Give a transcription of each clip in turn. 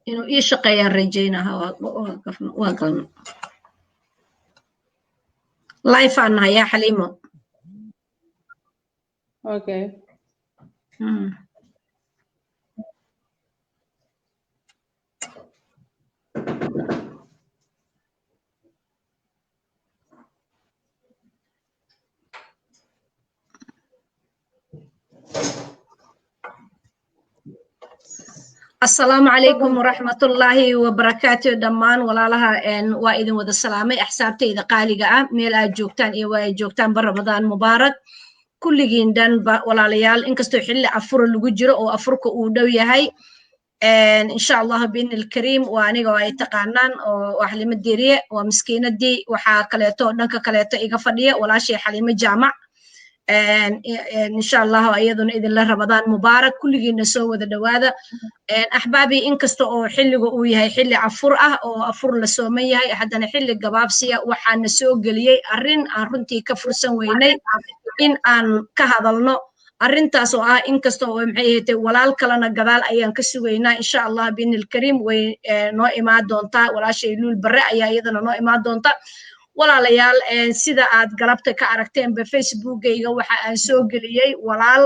Inuu ii shaqeeyaan rajaynaha. Waa galno, live aan nahay, yaa Xaliimo. Okay. Asalaamu calaykum waraxmatullaahi wabarakaatu. Dhammaan walaalaha waa idin wada salaamay, axsaabtayda qaaliga ah, meel aad joogtaan iyo waa ay joogtaanba. Ramadaan mubaarak kulligiin dhanba, walaalayaal. Inkastoo xilli afura lagu jiro oo afurka uu dhow yahay, insha Allah biidni alkariim, waa aniga oo ay taqaanaan oo Xaliimo Deriye, waa miskiinadii. Waxaa kaleeto dhanka kaleeto iga fadhiya walaashay Xaliimo Jaamac. Insha Allah iyaduna idinla Ramadaan mubaarak kulligiina, soo wada dhowaada, axbaabi. Inkasta oo xilliga uu yahay xilli afur ah oo afur la sooman yahay, haddana xilli gabaabsiya waxaana soo geliyey arrin aan runtii ka fursan weynay in aan ka hadalno. Arrintaas oo ah, inkasta oo, maxay ahayd, walaal kalena gadaal ayaan ka sugaynaa, insha Allah biidni alkariim way noo imaan doontaa. Walaashay Luul Barre ayaa iyadana noo imaan doonta. Walaalayaal, sida aad galabta ka aragteenba Facebookgayga, waxa aan soo geliyey walaal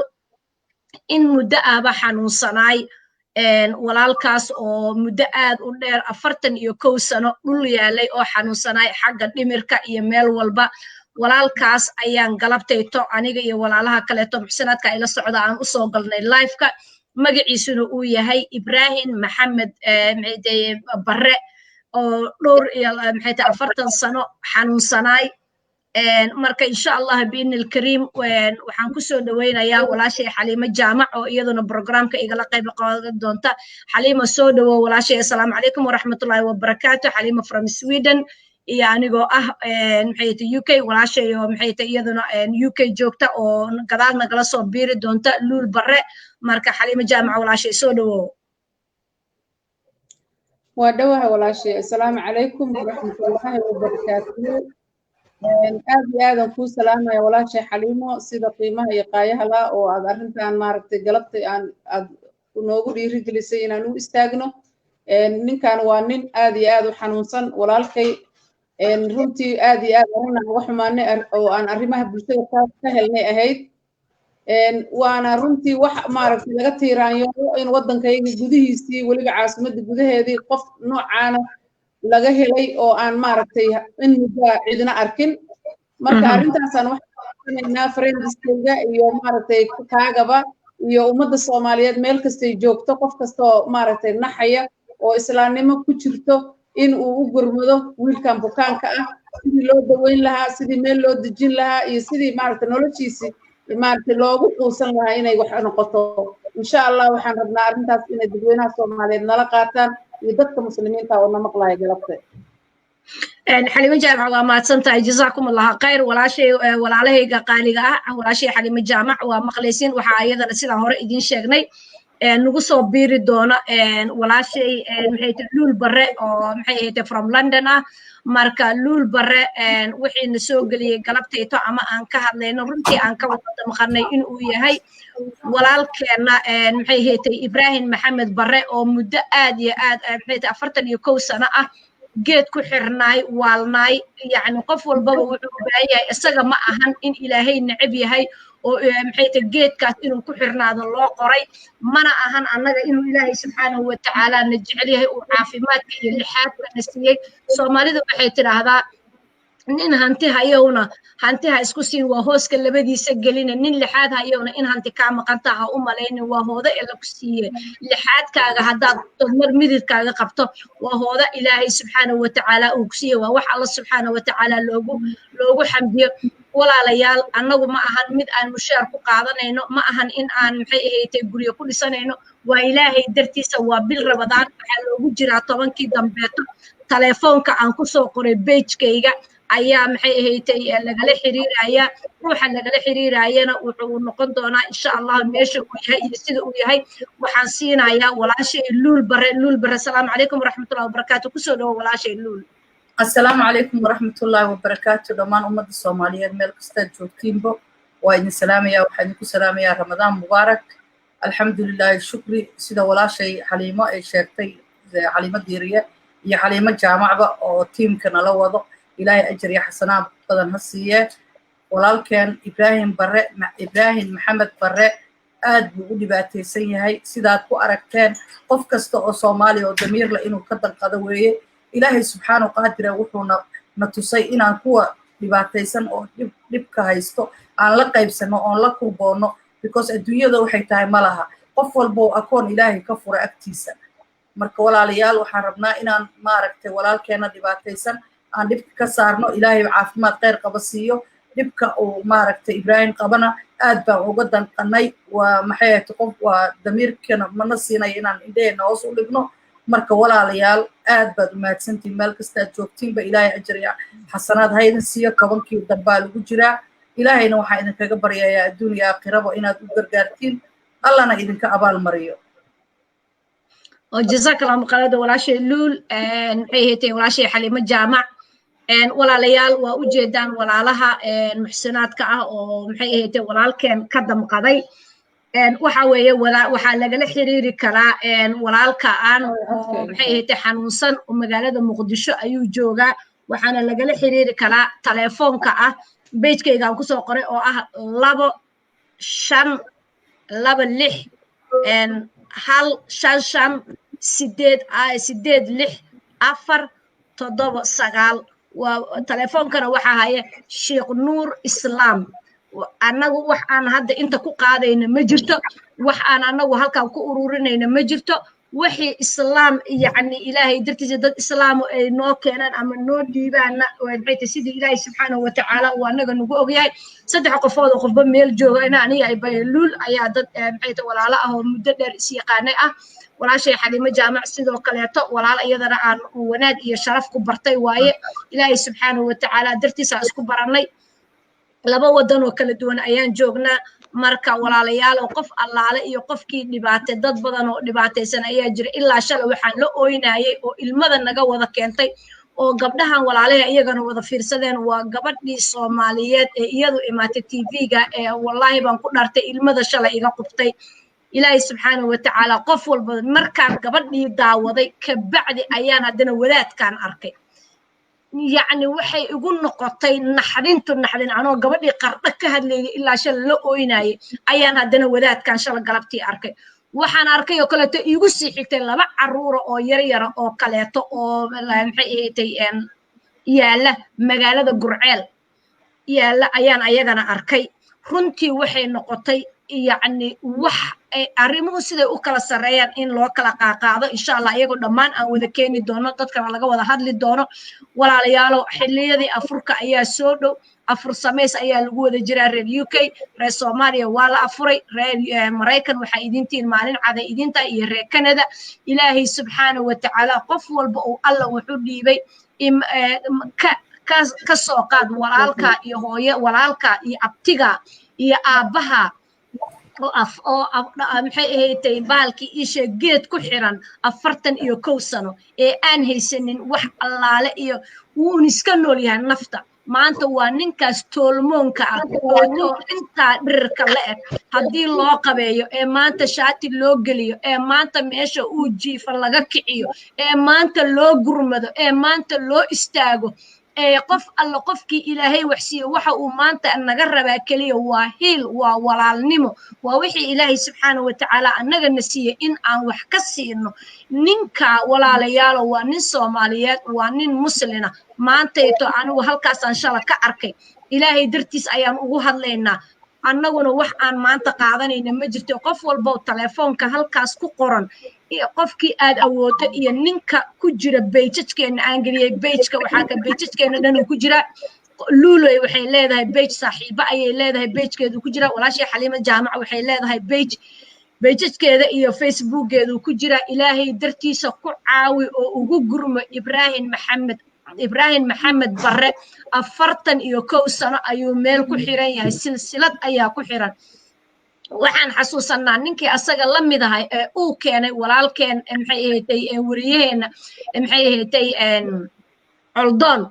in muddo ahba xanuunsanaay, walaalkaas oo muddo aad u dheer, 41 sano, dhul yaalay oo xanuunsanaay xagga dhimirka iyo meel walba. Walaalkaas ayaan galabtayto aniga iyo walaalaha kaleeto muxsinaadka ayla socda aan usoo galnay liveka. Magaciisuna uu yahay Ibrahim Maxamed Barre, oo dhowr iyo, maxay tahay, 40 sano xanuunsanaay. Marka insha Allah biidni alkariim waxaan kusoo dhoweynayaa walaashay Xaliimo Jaamac oo iyaduna programka igala qayb qaadan doonta. Xaliimo, soo dhowow walaashay. Assalaamu calaykum waraxmatullahi wabarakaatu. Xaliimo from Sweden iyo anigoo ah, maxay tahay, UK, walaashay oo, maxay tahay, iyaduna UK joogta oo gadaal nagala soo biiri doonta, Luul Barre. Marka Xaliimo Jaamac, walaashay, soo dhowow. Waa dhowaha walaashay. Assalaamu calaykum waraxmatullaahi wabarakaatuhu. Aad iyo aadan kuu salaamaya, walaashay Xaliimo, sida qiimaha iyo qaayaha la oo aad arrintan, maaragtay, galabtay aan aad noogu dhiirigelisay inaan u istaagno. Ninkan waa nin aad iyo aad u xanuunsan, walaalkay. Runtii aad iyo aad arrin aan uga xumaanay oo aan arrimaha bulshada ka helnay ahayd, waana runtii wax, maaragtay, laga tiiraanyoodo in waddankayga gudihiisii, weliba caasimadda gudaheedii, qof noocaana laga helay oo aan, maaragtay, in muddaa cidina arkin. Marka arrintaasaan waxaan friendskayga iyo, maaragtay, kaagaba iyo ummadda Soomaaliyeed meel kastay joogto, qof kastoo, maaragtay, naxaya oo islaamnimo ku jirto, in uu u gurmado wiilkan bukaanka ah, sidii loo daweyn lahaa, sidii meel loo dejin lahaa iyo sidii, maaragtay, noloshiisii, maaragtay, loogu quusan lahaa inay wax noqoto. Insha Allah waxaan rabnaa arrintaas inay dadweynaha Soomaaliyeed nala qaataan iyo dadka muslimiinta oo na maqlaya galabta. Xalimo Jaamac, waa mahadsan tahay, jazaakum Allah khayr, walaashay. Walaalahayga qaaliga ah, walaashay Xalimo Jaamac waa maqlaysin. Waxaa iyadana sidaan hore idiin sheegnay nagu soo biiri doona walaashay, maxay tahay, Luul Barre oo, maxay ahayd, from London ah. Marka Luul Barre, wixiina soo geliyey galabtayto ama aan ka hadlayno, runtii aan ka wada damqanay, in uu yahay walaalkeenna, maxay ahayd, Ibrahim Maxamed Barre, oo muddo aad iyo aad, maxay tahay, 41 sano ah geed ku xirnaay, waalnaay. Yacni qof walbaba wuxuu u baahan yahay, isaga ma ahan in Ilaahay neceb yahay oo, maxay tahay, geedkaas inuu ku xirnaado loo qoray. Mana ahan annaga inuu Ilaahay subxaanahu watacaala na jecel yahay uu caafimaadka iyo lixaadka na siiyey. Soomaalidu waxay tidhaahdaa, "Nin hanti hayowna hanti ha isku siin, waa hooska labadiisa gelina. Nin lixaad hayowna in hanti kaa maqanta ha u malaynin, waa hoodo ee lagu siiye." Lixaadkaaga haddaad mar mididkaaga qabto, waa hoodo Ilaahay subxaanahu watacaala uu ku siiye, waa wax Alla subxaanahu watacaala loogu xamdiyo. Walaalayaal, annagu ma ahan mid aan mushaar ku qaadanayno, ma ahan in aan, maxay ahayd, guryo ku dhisanayno. Waa Ilaahay dartiisa. Waa bil Ramadaan, waxaa loogu jiraa 10-kii dambeeto. Telefoonka aan kusoo qoray pagekayga ayaa, maxay ahayd, lagala xiriiraya. Ruuxa lagala xiriirayana wuxuu noqon doonaa, insha Allah, meesha uu yahay iyo sida uu yahay. Waxaan siinayaa walaashay Luul Bare. Luul Bare, asalaamu calaykum waraxmatullahi wabarakaatu. Kusoo dhawo, walaashay Luul. Assalaamu calaykum waraxmatullaahi wabarakaatu. Dhammaan ummadda Soomaaliyeed meel kastaad joogtiinbo waa idin salaamaya. Waxaa idinku salaamayaa Ramadaan mubaarak. Alxamdulilaahi, shukri. Sida walaashay Xaliimo ay sheegtay, Xaliimo Diiriye iyo Xaliimo Jaamacba oo tiimka nala wado. Ilaahay ajar iyo xasanaad badan ha siiye. Walaalkeen Ibraahim Barre, Ibraahim Maxamed Barre, aad buu u dhibaataysan yahay, sidaad ku aragteen. Qof kasta oo Soomaaliya oo damiir leh inuu ka danqado weeye. Ilaahay subxaanahu qaadira wuxuuna na tusay inaan kuwa dhibaataysan oo dhibka haysto aan la qaybsano oon la kurboonno, because adduunyada waxay tahay ma laha, qof walba oo akoon Ilaahay ka fura agtiisa. Marka walaalayaal, waxaan rabnaa inaan maaragtay walaalkeena dhibaataysan aan dhibka ka saarno. Ilaahay caafimaad khayr qaba siiyo. Dhibka uu maaragtay Ibraahim qabana aad baan uga danqanay. Waa maxay ahayd, qof waa damiirkana mana siinayo inaan indheheena hoos u dhigno. Marka walaalayaal, aad baad umahadsantihin meel kastaad joogtiinba. Ilaahay ajar iyo xasanaad ha idin siiyo. 10-kii dambaa lagu jiraa. Ilaahayna waxaan idinkaga baryayaa adduun iyo aakhiraba inaad u gargaartiin, Allana idinka abaal mariyo. Jazaak Allah maqalada, walaashay Luul, maxay ahayd, walaashay Xaliimo Jaamac. Walaalayaal, waa u jeedaan walaalaha muxsinaadka ah oo maxay ahayd walaalkeen ka damqaday. Waxa weeye, waxaa lagala xiriiri karaa walaalka aan oo maxay ahayd xanuunsan oo magaalada Muqdisho ayuu joogaa. Waxaana lagala xiriiri karaa taleefoonka ah page-kaygaan kusoo qoray oo ah 2 5 2 6 1 5 5 8 8 6 4 7 9. Waa taleefoonkana waxaa haya Sheekh Nuur Islaam. Annagu wax aan hadda inta ku qaadayna ma jirto, wax aan annagu halkan ku ururinayna ma jirto. Wixii Islaam, yacni Ilaahay dartiisa dad Islaamu ay noo keenaan ama noo dhiibaanna, maxay tahay, sidii Ilaahay subxaanahu watacaala uu annaga nagu ogyahay, saddex qofood oo qofba meel jooga ina aniga ay Bayluul ayaa dad maxay tahay walaalo ah oo muddo dheer is yaqaanay ah. Walaashay Xaliimo Jaamac sidoo kaleeto walaal iyadana aan wanaag iyo sharaf ku bartay waaye. Ilaahay subxaanahu watacaala dartiisa isku barannay, laba wadan oo kala duwan ayaan joognaa. Marka walaalayaal, oo qof allaale iyo qofkii dhibaatay, dad badan oo dhibaataysan ayaa jira. Ilaa shalay waxaan la ooynayay oo ilmada naga wada keentay oo gabdhahan walaalaha iyagana wada fiirsadeen waa gabadhii Soomaaliyeed ee iyadu imaatay TV-ga ee wallaahi baan ku dhaartay ilmada shalay iga qubtay. Ilaahay subxaanahu watacaala qof walba markaan gabadhii daawaday kabacdi ayaan haddana wadaadkaan arkay. Yacni waxay igu noqotay naxdintu naxdin. Anoo gabadhii Qardho ka hadlayay ilaa shalay la ooynayay ayaan haddana wadaadkan shala galabtii arkay. Waxaan arkay oo kaleeto iigu sii xigtay laba caruura oo yar yara oo kaleeto oo maxay ahaatay yaalla magaalada Gurceel yaalla ayaan ayagana arkay. Runtii waxay noqotay yacni wax arrimuhu siday u kala sarreeyaan in loo kala qaaqaado. Insha Allah iyagoo dhammaan aan wada keeni doono, dadkana laga wada hadli doono. Walaalayaalo, xilliyadii afurka ayaa soo dhow, afur samays ayaa lagu wada jiraa. Reer UK, reer Soomaaliya waa la afuray. Reer Maraykan waxaa idintiin maalin caday idinta iyo reer Canada. Ilaahay subxaanahu watacaala qof walba uu Alla wuxuu dhiibay ka soo qaad walaalka iyo hooye, walaalka iyo abtiga iyo aabbaha oo af oo maxay ahaydtay bahalkii isha geed ku xiran 41 sano ee aan haysanin wax allaale iyo wuun iska nool yahay nafta. Maanta waa ninkaas toolmoonka ah oo intaa dhirirka la eg haddii loo qabeeyo, ee maanta shaati loo geliyo, ee maanta meesha uu jiifa laga kiciyo, ee maanta loo gurmado, ee maanta loo istaago, ee qof alla qofkii Ilaahay wax siiyo, waxa uu maanta naga rabaa keliya waa hiil, waa walaalnimo, waa wixii Ilaahay subxaanahu watacaala annagana siiyey in aan wax ka siino ninka. Walaalayaalo, waa nin Soomaaliyeed, waa nin muslina. Maantayto anigu halkaasaan shala ka arkay. Ilaahay dartiis ayaan ugu hadlaynaa. Annaguna wax aan maanta qaadanayna ma jirto. Qof walbow telefoonka halkaas ku qoran qofkii aad awoodo iyo ninka ku jira page-ajkeena aan geliyey, page-ka waxaa ka page-ajkeena dhan uu ku jiraa. Luuloy waxay leedahay page, saaxiibo ayay leedahay, page-keedu ku jira. Walaashii Xaliimo Jaamac waxay leedahay page, page-ajkeeda iyo Facebookgeedu ku jira. Ilaahay dartiisa ku caawi oo ugu gurmo Ibraahim Maxamed. Ibraahim Maxamed Barre 41 sano ayuu meel ku xiran yahay, silsilad ayaa ku xiran. Waxaan xasuusanaa ninkii asaga la mid ahay ee uu keenay walaalkeen, maxay ahaydtay, wariyaheenna, maxay ahaydtay, Coldoon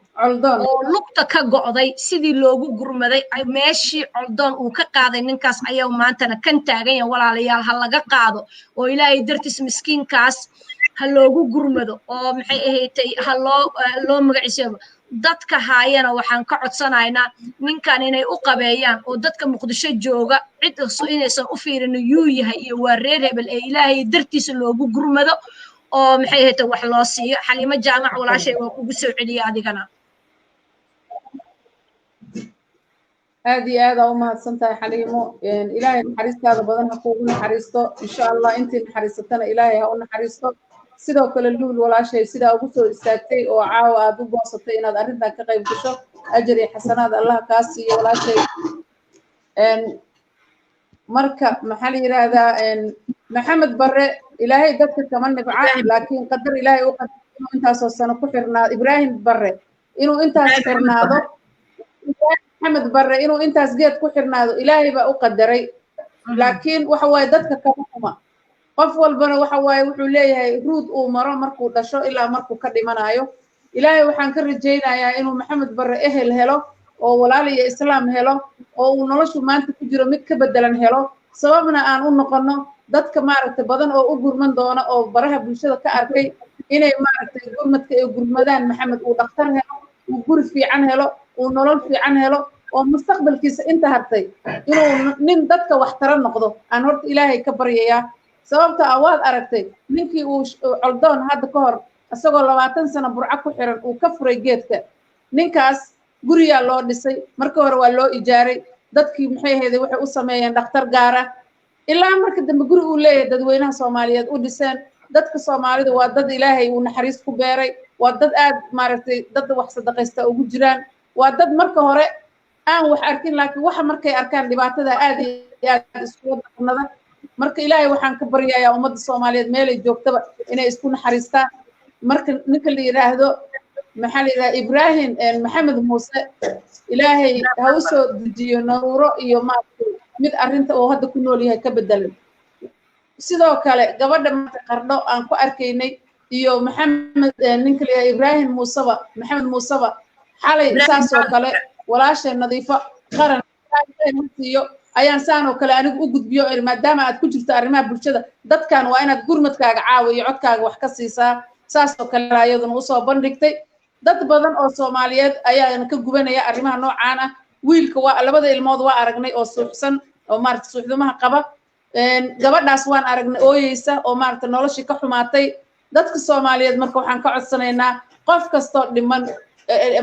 oo lugta ka go'day, sidii loogu gurmaday. Meeshii Coldoon uu ka qaaday ninkaas ayaa maantana kan taagan yahay. Walaalayaal, ha laga qaado oo Ilaahay dartiis miskiinkaas. Ha loogu gurmado oo maxay ahaydtay, ha loo magaciisaba. Dadka haayana waxaan ka codsanaynaa ninkan inay u qabeeyaan oo dadka Muqdisho jooga cid inaysan u fiirin yuu yahay iyo waa reer hebel, ee Ilaahay dartiisa loogu gurmado oo maxay ahaydtay wax loo siiyo. Xaliimo Jaamac, walaashay, waa kugu soo celiya adigana. Aad iyo aad aa u mahadsan tahay, Xaliimo. Ilaahay naxariistaada badan ha kuugu naxariisto, insha Allah. Intii naxariisatana Ilaahay ha u naxariisto. Sidoo kale Luul, walaashay, sidaa ugu soo istaagtay oo caawa aad u goosatay inaad arrintan ka qayb gasho, ajar iyo xasanaad Allah kaa siiyo, walaashay. Marka maxaa la yidhaahdaa, Maxamed Barre Ilaahay dadka kama nibca, laakiin qadar Ilaahay u qadar inuu intaasoo sano ku xirnaado. Ibraahim Barre inuu intaas xirnaado, Maxamed Barre inuu intaas geed ku xirnaado, Ilaahay baa u qadaray. Laakiin waxa waaye, dadka kama xuma. Qof walbana waxa waaye wuxuu leeyahay ruud uu maro markuu dhasho ilaa markuu ka dhimanayo. Ilaahay waxaan ka rajaynayaa inuu Maxamed Barre ehel helo oo walaal iyo islaam helo oo uu noloshu maanta ku jiro mid ka bedelan helo, sababna aan u noqono dadka maaragtay badan oo u gurman doona oo baraha bulshada ka arkay inay maaragtay gurmadka ay gurmadaan. Maxamed uu dhakhtar helo, uu guri fiican helo, uu nolol fiican helo oo mustaqbalkiisa inta hartay inuu nin dadka wax tara noqdo aan horta Ilaahay ka baryayaa. Sababta ah, waad aragtay ninkii uu Coldoon hadda ka hor isagoo 20 sano Burco ku xiran uu ka furay geedka. Ninkaas guriyaa loo dhisay, marka hore waa loo ijaaray, dadkii maxay ahayday waxay u sameeyeen dhakhtar gaar ah, ilaa marka dambe guri uu leeyahay dadweynaha Soomaaliyeed u dhiseen. Dadka Soomaalida waa dad Ilaahay uu naxariis ku beeray, waa dad aad maaragtay dad wax sadaqaysta ugu jiraan, waa dad marka hore aan wax arkin, laakiin waxa markay arkaan dhibaatada aad iyo aad iskula dhaqnada. Marka Ilaahay waxaan ka baryayaa ummadda Soomaaliyeed meelay joogtaba inay isku naxariistaan. Marka ninka la yidhaahdo, maxaa la yidhahda, Ibraahim Maxamed Muuse, Ilaahay ha u soo dejiyo naruuro iyo maaragtay mid arrinta uu hadda ku nool yahay ka bedelan. Sidoo kale gabadha maanta Qardho aan ku arkaynay iyo Maxamed, ninka la yidhahdo Ibraahim Muuseba, Maxamed Muuseba xalay saas oo kale walaasha Nadiifo Qaran siiyo ayaan saan oo kale anigu u gudbiyo, maadaama aad ku jirto arrimaha bulshada, dadkan waa inaad gurmadkaaga caawa iyo codkaaga wax ka siisaa. Saas oo kale ayaduna usoo bandhigtay. Dad badan oo Soomaaliyeed ayaana ka gubanaya arrimaha noocaan ah. Wiilka waa labada ilmood waa aragnay oo suuxsan oo maaragta suuxdumaha qaba. Gabadhaas waan aragnay ooyeysa oo maaragta noloshii ka xumaatay. Dadka Soomaaliyeed marka waxaan ka codsanaynaa qof kastoo dhiman,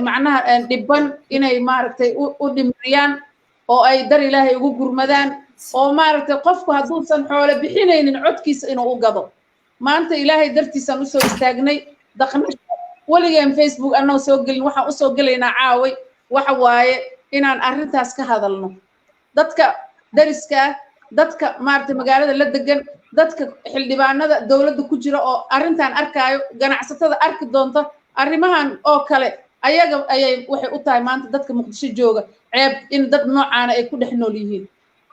macnaha dhiban, inay maaragtay u dhimriyaan oo ay dar Ilaahay ugu gurmadaan, oo maaragtay qofku hadduusan xoole bixinaynin codkiisa inuu u gado. Maanta Ilaahay dartiisaan usoo istaagnay. Daqnasho weligeen Facebook annagoo soo gelin, waxaan usoo gelaynaa caaway waxa waaye inaan arrintaas ka hadalno. Dadka dariska ah, dadka maaragtay magaalada la degan, dadka xildhibaanada dowladda ku jira oo arrintan arkaayo, ganacsatada arki doonta arrimahan oo kale, ayaga ayay waxay u tahay maanta dadka Muqdisho jooga ceeb in dad noocaana ay ku dhex nool yihiin.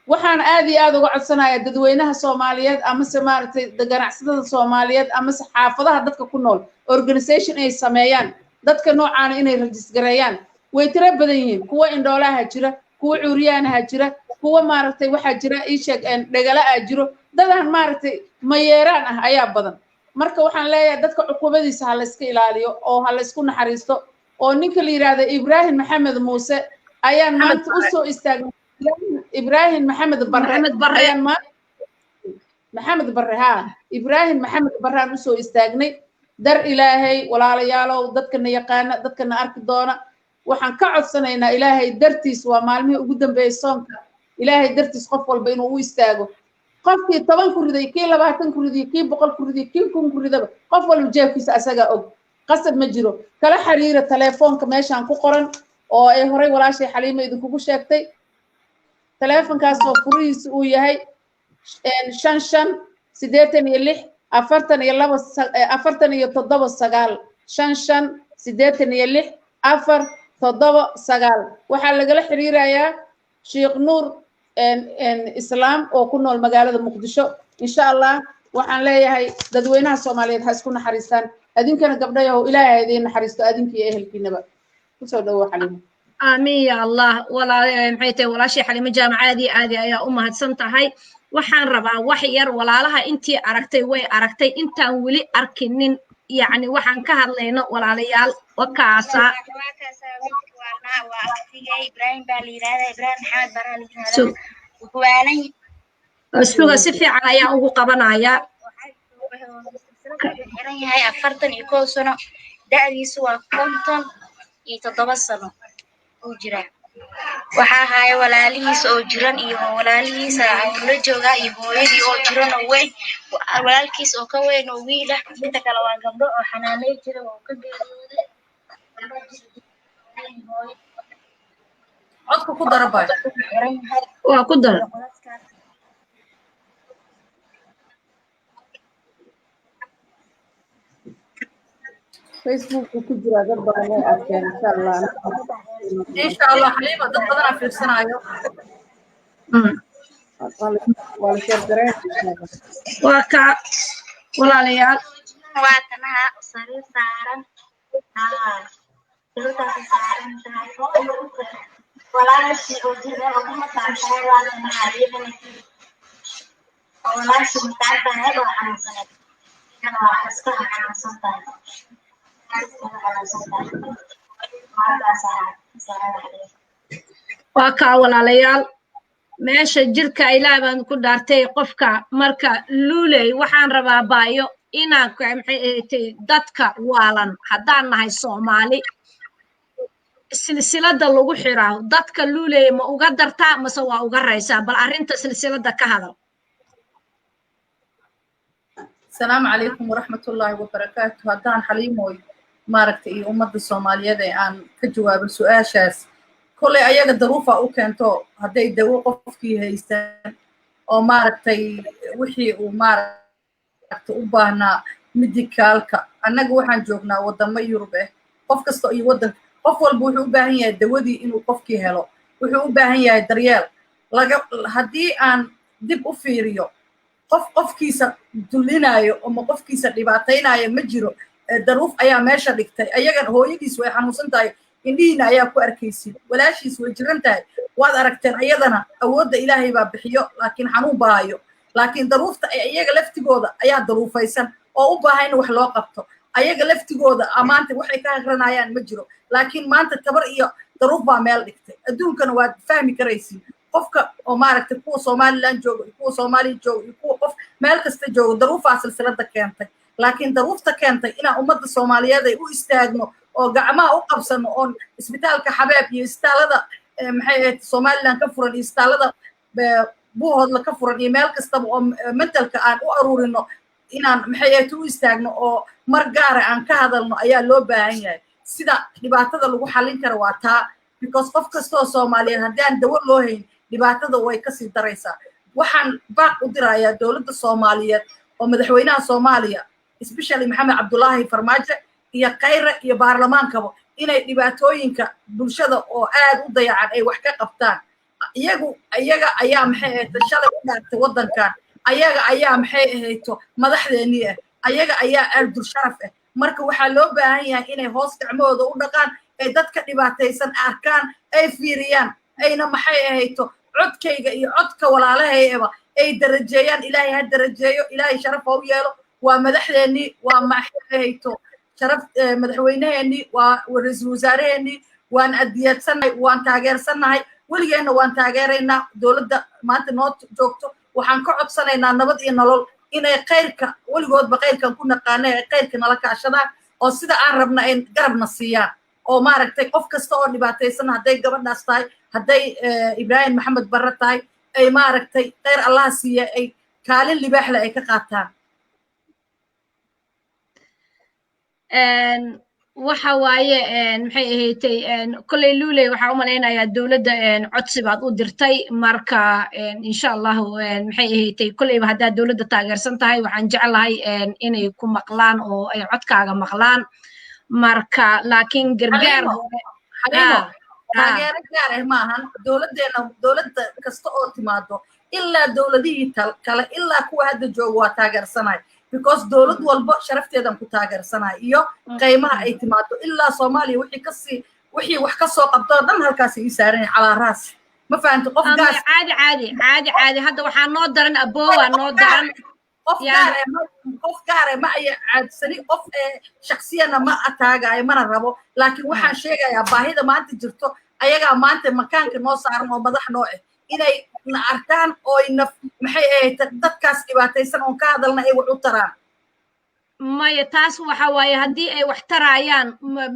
Waxaan aad iyo aad uga codsanayaa dadweynaha Soomaaliyeed amase maaragtay ganacsatada Soomaaliyeed amase xaafadaha dadka ku nool organisation ay sameeyaan, dadka noocaana inay rajisgareeyaan. Way tiro badan yihiin: kuwa indhoolaha jira, kuwa cuuryaanaha jira, kuwa maaragtay waxaa jira iisheeg dhegala aa jiro, dadaan maaragtay mayeeraan ah ayaa badan. Marka waxaan leeyahay dadka cuqubadiisa ha layska ilaaliyo oo ha laysku naxariisto. Oo ninka la yidhaahdo Ibraahim Maxamed Muuse ayaan maanta u soo istaagnay, Ibraahim Maxamed Barre ayaan maanta, Maxamed Barre, haa, Ibraahim Maxamed Barre aan usoo istaagnay dar Ilaahay. Walaalayaalow, dadkana yaqaana, dadkana arki doona, waxaan ka codsanaynaa Ilaahay dartiis, waa maalmihii ugu dambeeyey soonka, Ilaahay dartiis qof walba inuu u istaago. Qofkii 10 ku riday, kii 20 ku riday, kii 100 ku riday, kii 1000 ku ridaba, qof walba jeebkiisa asagaa og, qasab ma jiro. Kala xiriira telefoonka meeshaan ku qoran oo ay horay walaashay Xaliimo idinkugu sheegtay, teleefonkaasoo furihiisa uu yahay 55 86 42 47 9, 55 86 4 7 9. Waxaa lagala xiriirayaa Sheekh Nuur Islaam oo ku nool magaalada Muqdisho, insha Allah. Waxaan leeyahay dadweynaha Soomaaliyeed ha isku naxariistaan. Adinkana gabdhayahow, Ilaahay ha idiin naxariisto adinka iyo ehelkiinaba. Kusoo dhawo, Xaliimo. Aamiin ya Allah. Walaa maxay tahay, walaashii Xalimo Jaamac, aad iyo aadi ayaa u mahadsan tahay. Waxaan rabaa wax yar, walaalaha intii aragtay way aragtay, intaan weli arkinin, yacni waxaan ka hadlayno, walaalayaal, wakaasa. Waa abtigay, Ibrahim baa la yidhahdaa, Ibrahim Maxamed Baraa la yidhahdaa. Wuxuu waalan Suga, si fiican ayaan ugu qabanayaa. Wuxuu xiran yahay 41 sano, da'diisu waa 57 sano uu jiraa. Waxaa haya walaalihiis oo jiran iyo walaalihiisa la joogaa iyo hooyadii oo jiran oo weyn, walaalkiis oo ka weyn oo wiil ah. Inta kale waa gabdho oo xanaanay jira oo ka geeriyooday. Codka ku dara bay. Xiran yahay. Waa ku dar. Facebook ku jiraa, dad badan way arkeen, insha Allah. Insha Allah, Xaliima, dad badanaa fiirsanaayo. Waa la share gareyn. Waa kaa, walaalayaal. Waa tanaha sariir saaran, sariirtaasi saaran tahay walaashii oo jira oo ka maqan tahay. Waa tanaha iyadana oo walaashii maqan tahay oo xanuunsaneed. Kana waa iska xanuunsan tahay, iska xanuunsan tahay. Waakaas ahaa. Asalaamu calaykum. Waa kaa, walaalayaal, meesha jirka Ilaah baan ku dhaartay qofka. Marka luuley, waxaan rabaa baayo inaan maxay ahaatay dadka waalan, haddaan nahay Soomaali, silsilada lagu xiraa dadka, luuley, ma uga dartaa mase waa uga raysaa? Bal arrinta silsilada ka hadal. Asalaamu calaykum waraxmatullaahi wabarakaatu. Haddaan Xaliimooy maaragtay iyo ummadda Soomaaliyeed ee aan ka jawaabo su-aashaas, kolley ayaga daruufa u keento. Hadday dawo qofkii haystaan oo maaragtay wixii uu maaragtay u baahnaa medicalka, annaga waxaan joognaa waddamo Yurub ah. Qof kasta iyo waddanka, qof walba wuxuu u baahan yahay dawadii inuu qofkii helo, wuxuu u baahan yahay daryeel laga. Haddii aan dib u fiiriyo, qof qofkiisa dullinayo ama qofkiisa dhibaataynayo ma jiro. Daruuf ayaa meesha dhigtay. Ayagan hooyadiis way xanuunsan tahay, indhihiina ayaa ku arkaysid. Walaashiis way jiran tahay, waad aragteen. Ayadana awoodda Ilaahay baa bixiyo, laakiin xanuun baa hayo. Laakiin daruufta iyaga laftigooda ayaa daruufaysan oo u baahan in wax loo qabto. Ayaga laftigooda maanta waxay ka hagranayaan ma jiro, laakiin maanta tabar iyo daruuf baa meel dhigtay. Adduunkana waad fahmi karaysiin, qofka oo maaragtay kuwa Somaliland jooga iyo kuwa Soomaaliya jooga iyo kuwa qof meel kasta jooga, daruufaa silsilada keentay. Laakiin daruufta keentay inaan ummadda Soomaaliyeed ay u istaagno oo gacmaha u qabsano oon isbitaalka Xabeeb iyo isbitaalada maxay ahayd Somaliland ka furan iyo isbitaalada Buuhoodla ka furan iyo meel kastaba oo mentalka aan u aruurino, inaan maxay ahayd u istaagno oo mar gaara aan ka hadalno ayaa loo baahan yahay. Sida dhibaatada lagu xallin karo waa taa, because qof kastoo Soomaaliyeed haddii aan dawo loo hayn, dhibaatada way kasii daraysaa. Waxaan baaq u dirayaa dowladda Soomaaliyeed oo madaxweynaha Soomaaliya, especially Maxamed Cabdullaahi Farmaajo iyo Khayre iyo baarlamaankaba, inay dhibaatooyinka bulshada oo aad u dayacan ay wax ka qabtaan. Iyagu iyaga ayaa maxay ahayto shalay u dhaartay waddankan, ayaga ayaa maxay ahayto madaxdeennii ah, ayaga ayaa ardul sharaf ah. Marka waxaa loo baahan yahay inay hoos gacmahooda u dhaqaan, ay dadka dhibaataysan arkaan, ay fiiriyaan, ayna maxay ahayto codkayga iyo codka walaalahayaba ay darajeeyaan. Ilaahay ha darajeeyo, Ilaahay sharaf ha u yeelo. Waa madaxdeennii, waa maxay ahayto sharaf madaxweynaheennii, waa ra-iisul wasaaraheennii. Waan adiyaadsannahay, waan taageersannahay, weligeenna waan taageeraynaa dowladda maanta noo joogto. Waxaan ka codsanaynaa Nabad iyo Nolol inay khayrka, weligoodba khayrkan ku naqaana, ay khayrka nala kaashadaan oo sida aan rabna ay garabna siiyaan, oo maaragtay qof kasta oo dhibaataysan, hadday gabadhaas tahay, hadday Ibraahim Maxamed Barre tahay, ay maaragtay khayr Allaha siiya ay kaalin libaaxle ay ka qaataan. Waxa waaye maxay ahaydtay, kolley luuley, waxaa u malaynayaa dowladda codsi baad u dirtay. Marka insha Allahu maxay ahaydtay, kolleyba haddaad dowladda taageersan tahay, waxaan jeclahay inay ku maqlaan oo ay codkaaga maqlaan. Marka laakiin gargaar hore Xaliimo, taageero gaar ah maahan dowladdeena. Dowladda kasta oo timaado, ilaa dowladihii kale ilaa kuwa hadda jooga, waa taageersanahay, because dowlad walba sharafteedan ku taageersanahay iyo qiimaha ay timaado. Ilaa Soomaaliya wixii kasii wixii wax kasoo qabtoo dhan halkaas ii saaran calaa raas. Ma fahamti? Qof gaas Caadi, caadi, caadi, caadi. Hadda waxaa noo daran, aboowa, noo daran. Qof gaar eh, qof gaar eh ma aya caadsani, qof shaksiyana ma ataagayo, mana rabo, laakiin waxaan sheegayaa baahida maanta jirto. Ayagaa maanta makaanka noo saaran oo madax noo ah inay na arkaan oo na, maxay ahayd, dadkaas dhibaataysan oon ka hadalna ay wax u taraan. Maya, taas waxa waaye, haddii ay wax taraayaan,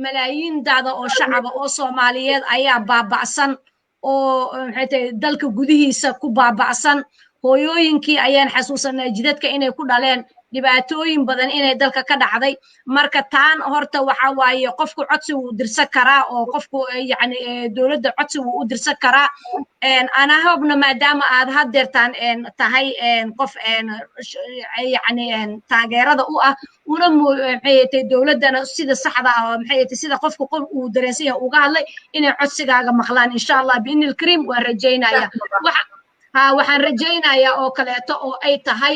malaayiin dacda oo shacaba oo Soomaaliyeed ayaa baaba'san oo, maxay tahay, dalka gudihiisa ku baaba'san. Hooyooyinkii ayaan xasuusanaa jidadka inay ku dhaleen, dhibaatooyin badan inay dalka ka dhacday. Marka taan horta waxa waaye, qofku codsi wuu dirsan karaa oo qofku, yacni, dowladda codsi wuu u dirsan karaa. Ana hobna maadaama aad haddeertaan tahay qof, yacni, taageerada u ah una, maxay tahay, dowladdana sida saxda ah, maxay tahay, sida qofku qof uu dareensan yahay uga hadlay, inay codsigaaga maqlaan, insha Allah biidni alkariim, waan rajaynaya. Ha, waxaan rajaynayaa oo kaleeto oo ay tahay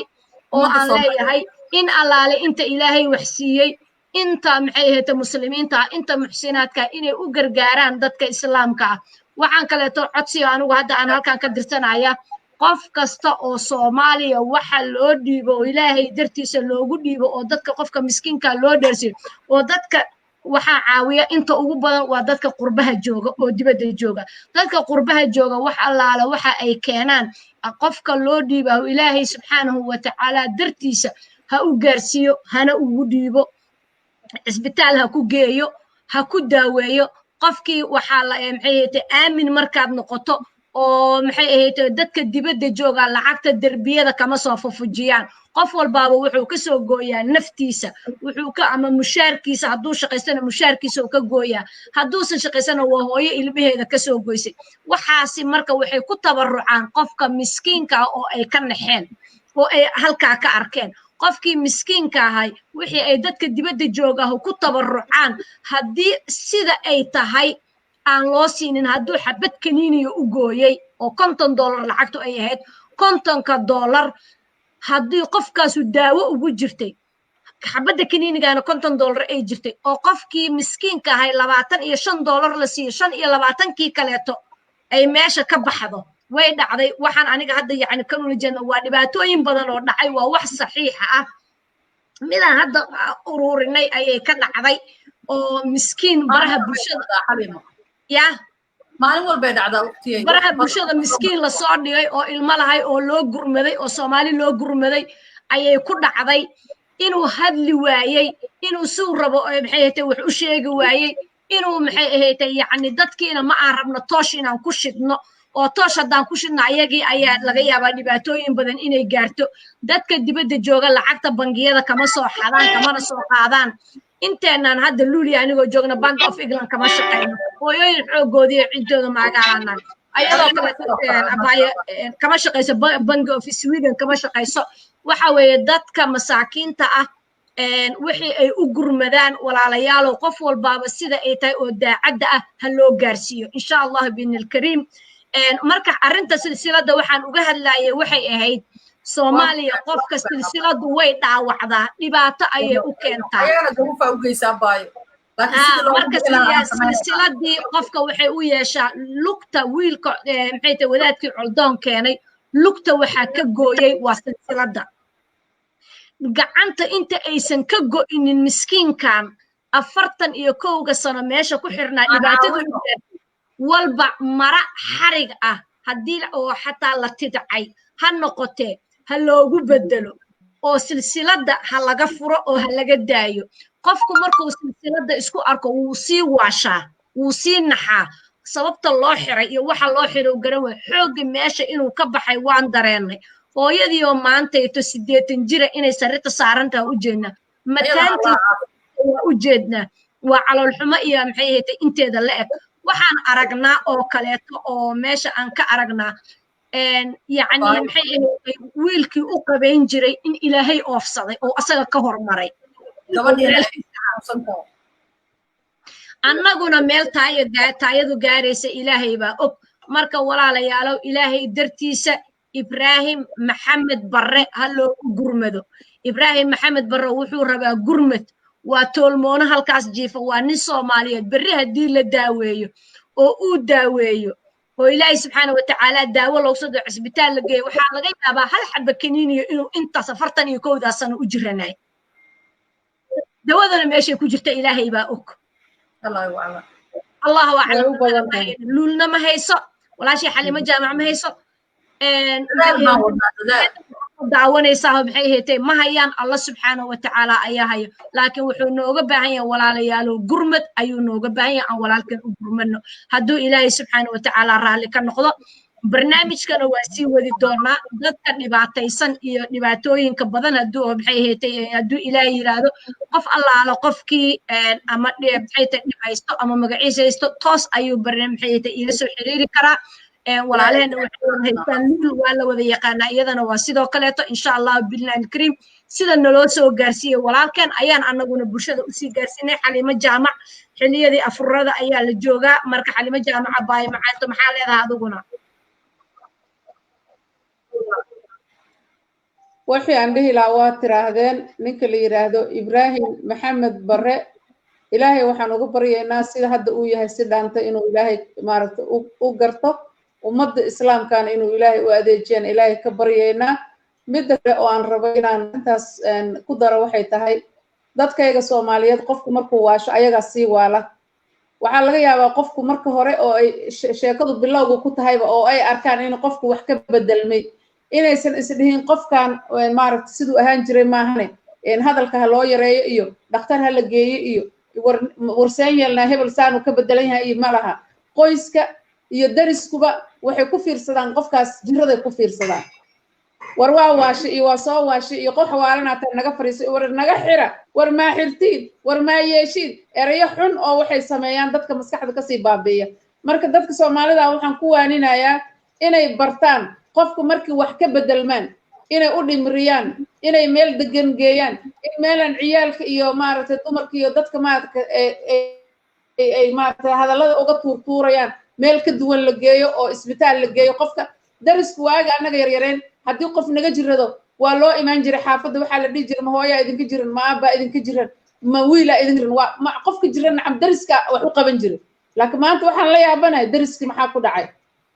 oo aan leeyahay in allaale inta Ilaahay wax siiyey, inta, maxay ahayte, muslimiinta, inta muxsinaadka, inay u gargaaraan dadka Islaamka ah. Waxaan kaleeto codsiga anigu hadda aan halkan ka dirsanaya, qof kasta oo Soomaaliya waxa loo dhiibo oo Ilaahay dartiisa loogu dhiibo oo dadka, qofka miskiinka loo dheersiyo, oo dadka waxaa caawiya inta ugu badan waa dadka qurbaha jooga oo dibadda jooga. Dadka qurbaha jooga wax allaale waxa ay keenaan qofka loo dhiibaho, Ilaahay subxaanahu wa tacaala dartiisa ha u gaarsiiyo, hana ugu dhiibo, cisbitaal ha ku geeyo, ha ku daaweeyo qofkii. Waxaa la, maxay ahayte, aamin markaad noqoto oo, maxay ahayte, dadka dibadda jooga lacagta derbiyada kama soo fufujiyaan. Qof walbaaba wuxuu ka soo gooyaa naftiisa, wuxuu ka ama mushaarkiisa, hadduu shaqaystana mushaarkiisa uu ka gooyaa, hadduusan shaqaysana waa hooyo ilmaheeda ka soo goysay waxaasi. Marka waxay ku tabarucaan qofka miskiinka ah oo ay ka naxeen oo ay halkaa ka arkeen. Qofkii miskiinka ahay wixii ay dadka dibadda joogahu ku tabarucaan, haddii sida ay tahay aan loo siinin, hadduu xabad kaniiniya u gooyey oo $50 lacagtu ay ahayd, $50-ka haddii qofkaasu daawo ugu jirtay, xabadda kaniinigana $50 ay jirtay, oo qofkii miskiinka ahay $25 la siiyo, 25-kii kaleeto ay meesha ka baxdo. Way dhacday. Waxaan aniga hadda, yacni, kan ula jeedna waa dhibaatooyin badan oo dhacay, waa wax saxiixa ah. Midaan hadda ururinay ayay ka dhacday oo miskiin baraha bulshada ya Maalin walbay dhacdaa waqtiyay. Baraha bulshada miskiin lasoo dhigay oo ilmo lahay oo loo gurmaday oo Soomaali loo gurmaday ayay ku dhacday, inuu hadli waayey, inuu suu rabo, maxay ahayd, wax u sheegi waayey, inuu, maxay ahayd, yacni, dadkiina ma aan rabno toosh inaan ku shidno, oo toosh haddaan ku shidno ayagii ayaa laga yaabaa dhibaatooyin badan inay gaarto. Dadka dibadda jooga lacagta bangiyada kama soo xadaan, kamana soo qaadaan. Inteenaan hadda Luuliya anigoo joogna Bank of England kama shaqeyno, hooyooyin xooggoodii iyo ciddooda maagaalanaan ayadoo kale abaaye kama shaqeyso, Bank of Sweden kama shaqeyso. Waxa weeye, dadka masaakiinta ah wixii ay u gurmadaan, walaalayaalow, qof walbaaba sida ay tahay oo daacadda ah ha loo gaarsiiyo, insha Allah biidni alkariim. Marka arrinta silsiladda waxaan uga hadlayay waxay ahayd, Soomaaliya qofka silsiladdu way dhaawacdaa, dhibaato ayay u keentaa. Marka silsiladii qofka waxay u yeeshaa lugta. Wiilka, maxay tahay, wadaadkii Coldoon keenay, lugta waxaa ka gooyey waa silsiladda gacanta. Inta aysan ka go'inin miskiinkan 41-ga sano meesha ku xirnaa, dhibaatadu walba mara xarig ah haddii oo xataa la tidcay ha noqotee, ha loogu bedelo oo silsiladda ha laga furo oo ha laga daayo. Qofku markuu silsiladda isku arko wuu sii waashaa, wuu sii naxaa. Sababta loo xiray iyo waxa loo xiray u garan waay. Xoogga meesha inuu ka baxay waan dareennay. Hooyadii oo maantayto 80 jira inay sarirta saaran tahay u jeednaa, mataantii waa u jeednaa, waa caloolxumo iyo, maxay ahayd, inteeda la eg. Waxaan aragnaa oo kaleeto oo meesha aan ka aragnaa, yacni, maxay ahayd, wiilkii u qabayn jiray in Ilaahay oofsaday oo asaga ka hormaray. Annaguna meel taayadu gaaraysa Ilaahay baa og. Marka walaalayaalow, Ilaahay dartiisa Ibraahim Maxamed Barre ha loogu gurmado. Ibraahim Maxamed Barre wuxuu rabaa gurmad. Waa toolmoono halkaas jiifa, waa nin Soomaaliyeed. Berri haddii la daaweeyo oo uu daaweeyo Oo Ilaahay subxaana watacaala daawo loogu soo diro, cisbitaal la geeyo, waxaa laga yaabaa hal xaba kaniiniyo inuu intaas 41-daas sano u jiranay. Dawadana meeshay ku jirta Ilaahay baa og. Allahu aclam. Luulna ma hayso, walaashay Xalimo Jaamac ma hayso, daawanaysaa maxay haytay ma hayaan. Alla subxaanahu watacaala ayaa hayo, laakiin wuxuu nooga baahan yahay, walaalayaalo, gurmad ayuu nooga baahan yahay. Aan walaalkan u gurmadno hadduu Ilaahay subxaana watacaala raalli ka noqdo. Barnaamijkana waa sii wadi doonaa, dadka dhibaataysan iyo dhibaatooyinka badan. Hadduu maxay haytay, hadduu Ilaahay yiraahdo, qof allaalo qofkii ama maxay tay dhib haysto ama magaciisa haysto, toos ayuu barnaamij maxay haytay iila soo xiriiri karaa. Walaalaheena waxay wada haystaan Luul, waa la wada yaqaanaa, iyadana waa sidoo kaleeto. Insha Allahu billahi alkariim, sida naloo soo gaarsiiyey walaalkeen ayaan annaguna bulshada usii gaarsiinay. Xaliimo Jaamac, xilliyadii afurada ayaa la joogaa. Marka Xaliimo Jaamaca baayo macaanto, maxaa leedahay adiguna? Wixii aan dhihi lahaa waa tiraahdeen. Ninka la yidhaahdo Ibraahim Maxamed Barre, Ilaahay waxaan uga baryaynaa sida hadda uu yahay si dhaanta inuu Ilaahay maaragta u garto, ummadda islaamkana inuu Ilaahay u adeejiyaan Ilaahay ka baryaynaa. Midda kale oo aan rabo inaan intaas ku daro waxay tahay, dadkayga Soomaaliyeed qofku markuu waasho ayagaa sii waala. Waxaa laga yaabaa qofku marka hore oo ay sheekadu bilowga ku tahayba oo ay arkaan in qofku wax ka bedelmay, inaysan isdhihin qofkan maaragta siduu ahaan jiray maahane, hadalka ha loo yareeyo iyo dhakhtar ha la geeyo iyo warseen yeelnaa hebel saanu ka bedelan yahay iyo ma laha. Qoyska iyo dariskuba waxay ku fiirsadaan qofkaas jiraday ku fiirsadaan: war waa waashay iyo waa soo waashay iyo qof waalanaataa, naga fariisay, war naga xira, war maa xirtiin, war maa yeeshiin. Erayo xun oo waxay sameeyaan dadka maskaxda kasii baabi'iya. Marka dadka Soomaalida waxaan ku waaninayaa inay bartaan qofku markii wax ka bedelmaan inay u dhimriyaan, inay meel degan geeyaan, in meelaan ciyaalka iyo maaragtay dumarka iyo dadka maaragtay ay maaragtay hadallada uga tuurtuurayaan meel ka duwan la geeyo oo isbitaal la geeyo qofka. Darisku waaga annaga yaryareen, haddii qof naga jirado waa loo imaan jiray xaafadda. Waxaa la dhihi jiray: ma hooyaa idinka jiran, ma aabbaa idinka jiran, ma wiilaa idin jiran? Waa ma qofka jiran, nacam, dariska wax u qaban jiray. Laakiin maanta waxaan la yaabanahay dariskii maxaa ku dhacay,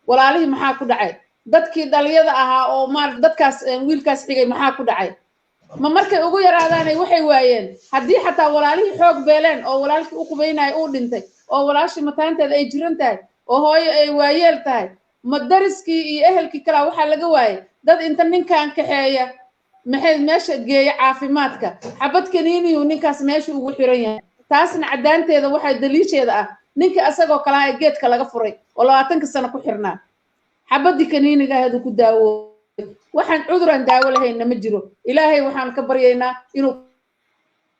walaalihii maxaa ku dhacay, dadkii dhalinyada ahaa oo maarata dadkaas wiilkaas xigay maxaa ku dhacay? Ma markay ugu yaraadaanay waxay waayeen? Haddii xataa walaalihii xoog beeleen oo walaalkii u qubaynayo uu dhintay oo walaashii mataanteeda ay jiran tahay oo hooyo ay waayeel tahay, ma dariskii iyo ehelkii kalaa waxaa laga waayay dad inta ninkan kaxeeya maxay meesha geeya caafimaadka? Xabad kaniiniyu ninkaas meesha ugu xiran yahay. Taasna caddaanteeda waxaa daliisheeda ah ninka asagoo kalaa ee geedka laga furay oo 20-ka sano ku xirnaa, xabaddii kaniiniga ahayd uu ku daawoobay. Waxaan cuduraan daawo lahaynna ma jiro. Ilaahay waxaan ka baryaynaa inuu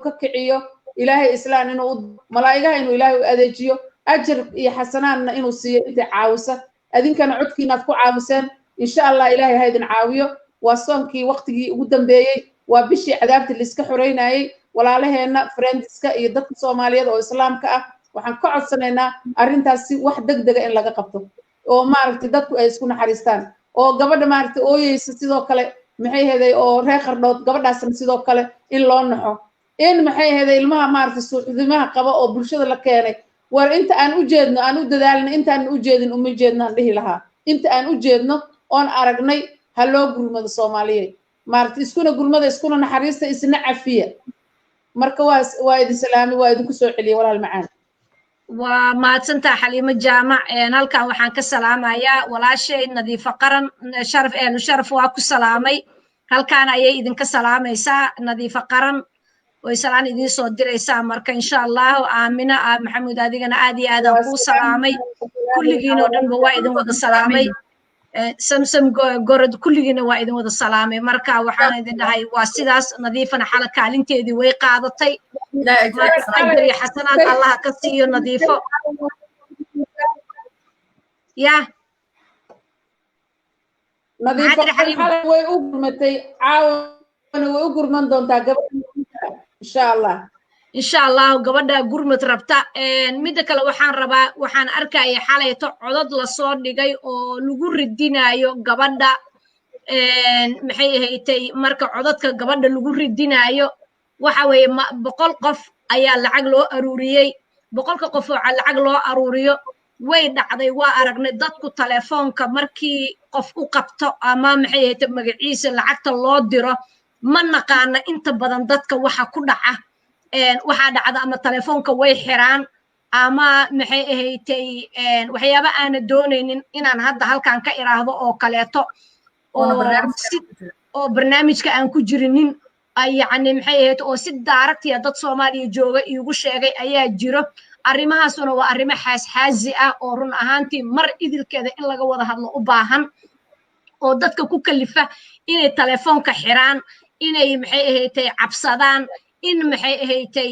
ka kiciyo, Ilaahay islaan inuu malaa'igaha inuu Ilaahay u adeejiyo, ajar iyo xasanaanna inuu siiyo intay caawisa. Adinkana codkiinaad ku caawiseen, insha Allah Ilaahay ha idin caawiyo. Waa soonkii waqtigii ugu dambeeyey, waa bishii cadaabta laiska xoreynayey. Walaalaheenna friendska iyo dadka Soomaaliyeed oo islaamka ah waxaan ka codsanaynaa arrintaas si wax deg dega in laga qabto oo maaragtay dadku ay isku naxariistaan, oo gabadha maaragtay ooyeysa sidoo kale maxay heday oo reer Qardhood gabadhaasna sidoo kale in loo naxo, in maxay heday ilmaha maaragtay suuxdimaha qaba oo bulshada la keenay. War inta aan u jeedno aan u dadaalno, intaan u jeedin uma jeedno aan dhihi lahaa. Inta aan u jeedno oon aragnay ha loo gurmado. Soomaaliyeed maaragtay iskuna gurmada, iskuna naxariista, isna cafiya. Marka waa idin salaamay, waa idinku soo celiyay walaal macaan. Waa mahadsantaa Xaliimo Jaamac. Halkan waxaan ka salaamayaa walaashay Nadiifo Qaran Sharaf. Ehlu Sharaf waa ku salaamay. Halkaan ayay idinka salaamaysaa Nadiifo Qaran oy salaan idiin soo diraysaa. Marka insha Allahu, Aamina Maxamuud, adigana aad iyo aadaan kuu salaamay. Kulligiin oo dhanba waa idin wada salaamay. Samsam Gorod, kulligiina waa idin wada salaamay. Marka waxaan idin dhahay waa sidaas. Nadiifana xala kaalinteedii way qaadatay, ajar iyo xasanaad Allaha ka siiyo Nadiifo ya. Nadiifo xalay way u gurmatay, caawana way u gurman doontaa gabadha insha Allah. Insha Allahu gabadha gurmad rabta. Midda kale waxaan rabaa, waxaan arkaya xalayto codod lasoo dhigay oo lagu ridinayo gabadha maxay ahaydtay. Marka cododka gabadha lagu ridinayo waxa weeye 100 qof ayaa lacag loo aruuriyey. 100-ka qof oo lacag loo aruuriyo Way dhacday, waa aragnay dadku telefoonka markii qof u qabto ama maxay ahayd magaciisa lacagta loo diro. Ma naqaana inta badan dadka waxa ku dhaca. Waxaa dhacda ama telefoonka way xiraan ama maxay ahaydtay waxyaaba aana doonaynin inaan hadda halkan ka iraahdo oo kaleeto oo barnaamijka aan ku jirinin, yacni maxay ahayd, oo si daaragtiya dad Soomaaliya jooga iigu sheegay ayaa jiro. Arrimahaasuna waa arrimo xaasxaasi ah oo run ahaantii mar idilkeeda in laga wada hadlo u baahan, oo dadka ku kalifa inay telefoonka xiraan, inay maxay ahaydtay cabsadaan, in maxay ahaydtay,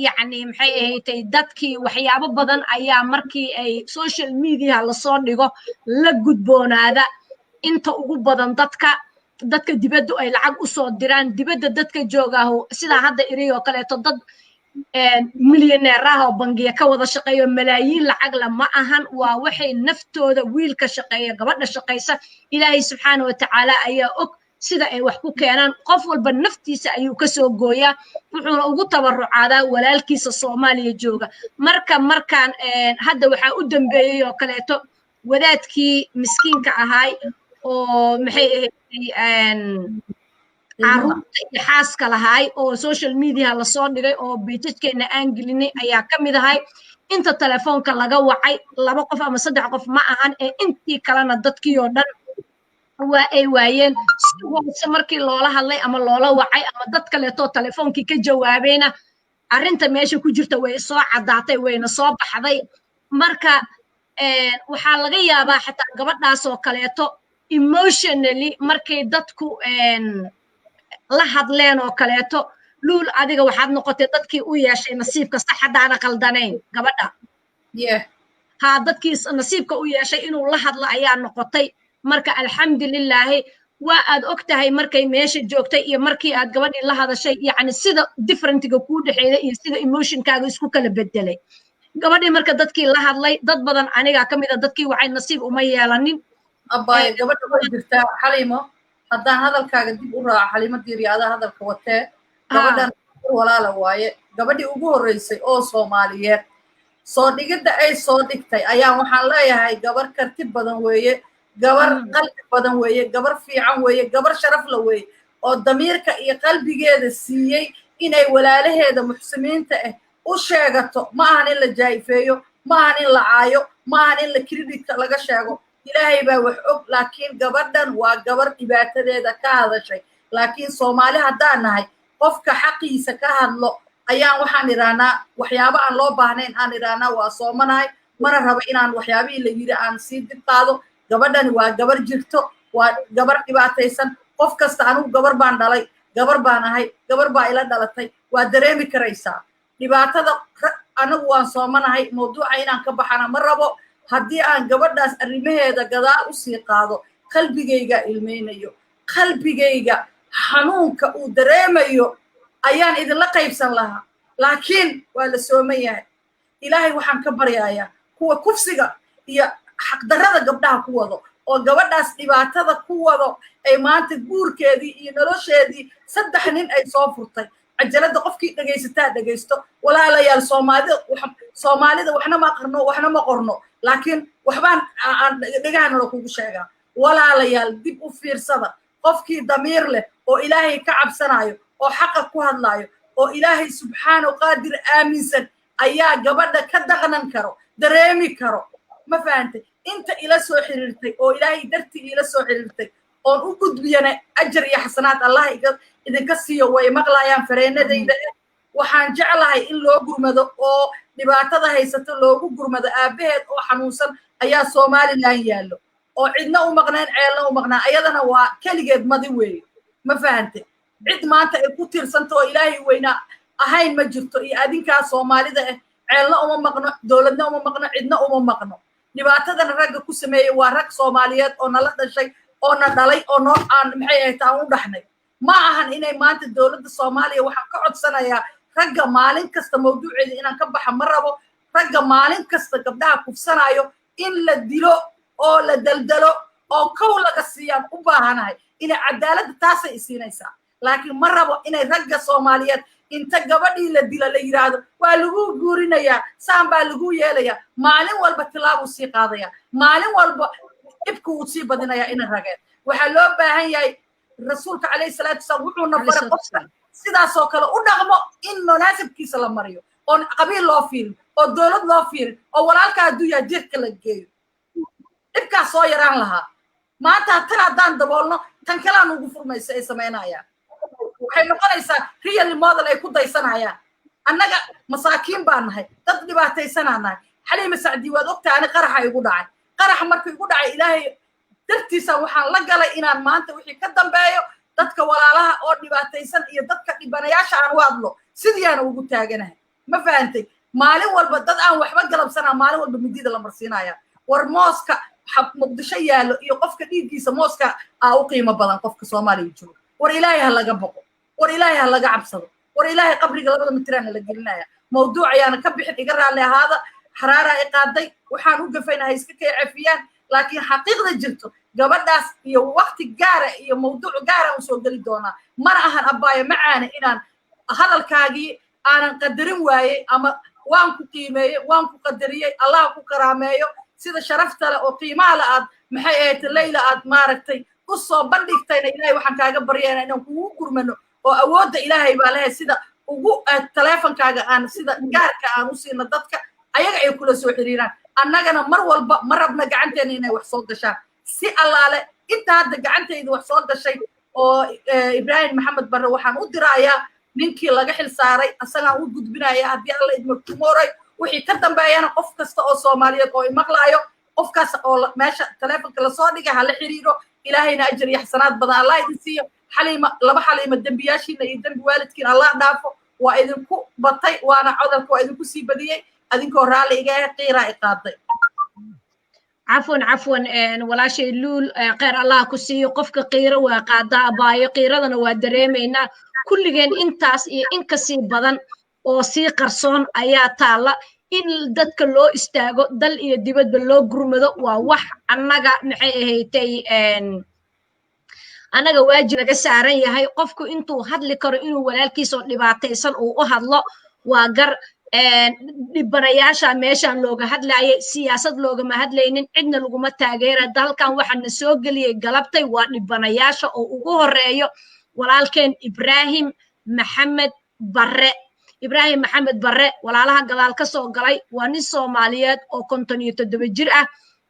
yacni maxay ahaydtay, dadkii waxyaabo badan ayaa markii ay social media lasoo dhigo la gudboonaada. Inta ugu badan dadka dibaddu ay lacag u soo diraan, dibadda dadka joogaahu, sidaa hadda iri oo kaleeto, dad milyaneeraha oo bangiya ka wada shaqeeyo malaayiin lacag la ma ahan. Waa waxay naftooda, wiilka shaqeeya, gabadha shaqaysa, Ilaahay subxaana wa tacaala ayaa og sida ay wax ku keenaan. Qof walba naftiisa ayuu kasoo gooyaa, wuxuuna ugu tabarucaadaa walaalkiisa Soomaaliya jooga. Marka markaan hadda waxaa u dambeeyey oo kaleeto wadaadkii miskiinka ahaay oo maxay ahayd caruurta iyo xaaska lahaay oo social media lasoo dhigay oo pages-keena aan gelinay ayaa ka mid ahay. Inta telefoonka laga wacay laba qof ama saddex qof ma ahan, ee intii kalena dadkii oo dhan waa ay waayeen. Si hoose markii loola hadlay ama loola wacay ama dad kaleetoo telefoonkii ka jawaabayna, arrinta meesha ku jirta way soo caddaatay, wayna soo baxday. Marka waxaa laga yaabaa xataa gabadhaas oo kaleeto emotionally markay dadku la hadleen oo kaleeto. Luul, adiga waxaad noqotay dadkii u yeeshay nasiibka, sax haddaana qaldanayn gabadha? Haa, dadkii nasiibka u yeeshay inuu la hadlo ayaa noqotay. Marka alxamdulilaahi, waa aad og tahay markay meesha joogtay iyo markii aad gabadhii la hadashay, yacni sida different-iga kuu dhexeeya iyo sida emotion-kaaga isku kala bedelay. Gabadhii marka dadkii la hadlay, dad badan, anigaa ka mid a dadkii waxay nasiib uma yeelanin. Abaayo, gabadha way jirtaa. Xalimo, haddaan hadalkaaga dib u raaco, Xalimo Diiri, adaa hadalka watee, gabadhan walaala waaye. Gabadhii ugu horreysay oo Soomaaliyeed soo dhigidda ay soo dhigtay ayaan waxaan leeyahay gabar karti badan weeye, gabar qalbi badan weeye, gabar fiican weeye, gabar sharaf la weeye, oo damiirka iyo qalbigeeda siiyey inay walaalaheeda muxsimiinta ah u sheegato. Ma ahan in la jaa'ifeeyo, ma ahan in la caayo, ma ahan in la credit-ka laga sheego. Ilaahay baa wax og, laakiin gabadhan waa gabar dhibaatadeeda ka hadashay. Laakiin Soomaali haddaan nahay, qofka xaqiisa ka hadlo ayaan waxaan idhahnaa waxyaabo aan loo baahnayn aan idhahnaa. Waa soomanahay, mana rabo inaan waxyaabihii la yidhi aan sii dib qaado. Gabadhani waa gabar jirto, waa gabar dhibaataysan. Qof kasta, anigu gabar baan dhalay, gabar baan ahay, gabar baa ila dhalatay, waa dareemi karaysaa dhibaatada. Anagu waan soomanahay, mawduuca inaan ka baxana ma rabo. Haddii aan gabadhaas arrimaheeda gadaal usii qaado, qalbigayga ilmeynayo, qalbigayga xanuunka uu dareemayo ayaan idinla qaybsan lahaa, laakiin waa la sooman yahay. Ilaahay waxaan ka baryayaa kuwa kufsiga iyo xaqdarrada gabdhaha ku wado oo gabadhaas dhibaatada ku wado, ay maanta guurkeedii iyo nolosheedii saddex nin ay soo furtay. Cajalada qofkii dhegaysataa dhegaysto. Walaalayaal, Soomaalida, Soomaalida waxna ma aqrino, waxna ma qorno, laakiin waxbaan aan dhegahanala kugu sheegaa. Walaalayaal, dib u fiirsada. Qofkii damiir leh oo Ilaahay ka cabsanayo oo xaqa ku hadlayo oo Ilaahay subxaanahu qaadir aaminsan ayaa gabadha ka daqnan karo, dareemi karo. Ma fahantay? Inta ila soo xiriirtay oo Ilaahay dartii ila soo xiriirtay oon u gudbiyana, ajar iyo xasanaad Allah idinka siiyo. Way maqlayaan fareenadayda. Waxaan jeclahay in loo gurmado oo dhibaatada haysato loogu gurmado. Aabaheed oo xanuunsan ayaa Somaliland yaallo oo cidna u maqnayn, ceelna u maqnaan, ayadana waa keligeed madi weeye. Ma fahantay? Cid maanta ay ku tiirsanta oo Ilaahay weynaa ahayn ma jirto iyo adinkaa Soomaalida ah. Ceelna uma maqno, dowladna uma maqno, cidna uma maqno. Dhibaatadana ragga ku sameeyey waa rag Soomaaliyeed oo nala dhashay oo na dhalay oo noo aan maxay ahayd aan u dhaxnay. Ma ahan inay maanta dowladda Soomaaliya, waxaan ka codsanayaa ragga maalin kasta, mawduuceeda inaan ka baxa ma rabo, ragga maalin kasta gabdhaha kufsanayo in la dilo oo la daldalo oo kow laga siiyaan u baahanahay. Inay cadaaladda taasay isiinaysaa, laakiin ma rabo inay ragga Soomaaliyeed Inta gabadhii la dila la yidhaahdo waa lagu guurinayaa, saan baa lagu yeelayaa, maalin walba tilaabuu sii qaadaya, maalin walba dhibku wuu sii badinayaa. Ina rageen waxaa loo baahan yahay, Rasuulka calayhi salaatu wasalaam wuxuuna faray qofka sidaasoo kale u dhaqmo in munaasibkiisa la mariyo, oon qabiil loo fiirin oo dowlad loo fiirin, oo walaalka hadduu yahay jirka la geeyo. Dhibkaas soo yaraan lahaa. Maanta tan haddaan daboolno, tan kalaan ugu furmayso ay samaynayaan, waxay noqonaysaa real model ay ku daysanayaan. Annaga masaakiin baan nahay, dad dhibaataysanaa nahay. Xaliima Sacdi, waad ogtahay, ani qaraxa igu dhacay. Qaraxa marka igu dhacay, Ilaahay dartiisa waxaan la galay inaan maanta wixii ka dambeeyo dadka walaalaha oo dhibaataysan iyo dadka dhibanayaasha aan u hadlo. Sidiiaana ugu taaganahay, ma fahantay? Maalin walba dad aan waxba galabsanaa, maalin walba midida la marsiinaya. War mooska Muqdisho yaallo iyo qofka dhiiggiisa mooska aa u qiimo badan qofka Soomaaliya joogo. War Ilaahay ha laga boqo, war Ilaahay ha laga cabsado, war Ilaahay qabriga labada mitiraana la gelinaya. Mawduuc ayaana ka bixin, iga raalli ahaada, xaraaraa i qaaday. Waxaan u gafayna ha iska kay cafiyaan, laakiin xaqiiqda jirto gabadhaas iyo waqti gaara iyo mawduuc gaara u soo geli doonaa. Mana ahan, abbaayo macaane, inaan hadalkaagii aanan qadarin waayey ama waan ku qiimeeyey, waan ku qadariyey. Allah ku karaameeyo sida sharafta leh oo qiimaha le aad, maxay ahayd, Leyla, aad maaragtay u soo bandhigtayna. Ilaahay waxaan kaaga baryaynaa inaan kugu gurmano, oo awoodda Ilaahay baa lehay, sida ugu taleefonkaaga aan sida gaarka aan u siino dadka ayaga ay kula soo xiriiraan. Annagana mar walba ma rabna gacanteena inay wax soo gashaan. Si allaale inta hadda gacantayda wax soo gashay oo Ibraahim Maxamed Barre waxaan u dirayaa ninkii laga xil saaray, asagaan u gudbinaya haddii Alla idma kumoray. Wixii ka dambeeyana qof kasta oo Soomaaliyeed oo imaqlaayo, qofkaas oo meesha taleefonka lasoo dhigay hala xiriiro. Ilaahayna ajar iyo xasanaad badan Allah idin siiyo. Xaliima, laba Xaliima, dembiyaashiina iyo dembi waalidkiin Allah dhaafo. Waa idinku batay, waana codalka waa idinku sii badiyey. Adinkoo raalli iga ah, qiiraa i qaaday. Cafwan, cafwan, walaashay Luul, kheyr Allah ku siiyo. Qofka qiiro waa qaadaa, abaayo, qiiradana waa dareemaynaa kulligeen. Intaas iyo in kasii badan oo sii qarsoon ayaa taalla. In dadka loo istaago, dal iyo dibadba loo gurmado, waa wax annaga, maxay ahaydtay, annaga waajib naga saaran yahay. Qofku intuu hadli karo inuu walaalkiisoo dhibaataysan uu u hadlo waa gar. Dhibanayaasha meeshaan looga hadlayay, siyaasad loogama hadlaynin, cidna laguma taageera. Dalkan waxaa na soo geliyey galabtay waa dhibanayaasha oo ugu horeeyo walaalkeen Ibraahim Maxamed Barre. Ibraahim Maxamed Barre, walaalaha gadaal ka soo galay, waa nin Soomaaliyeed oo 57 jir ah.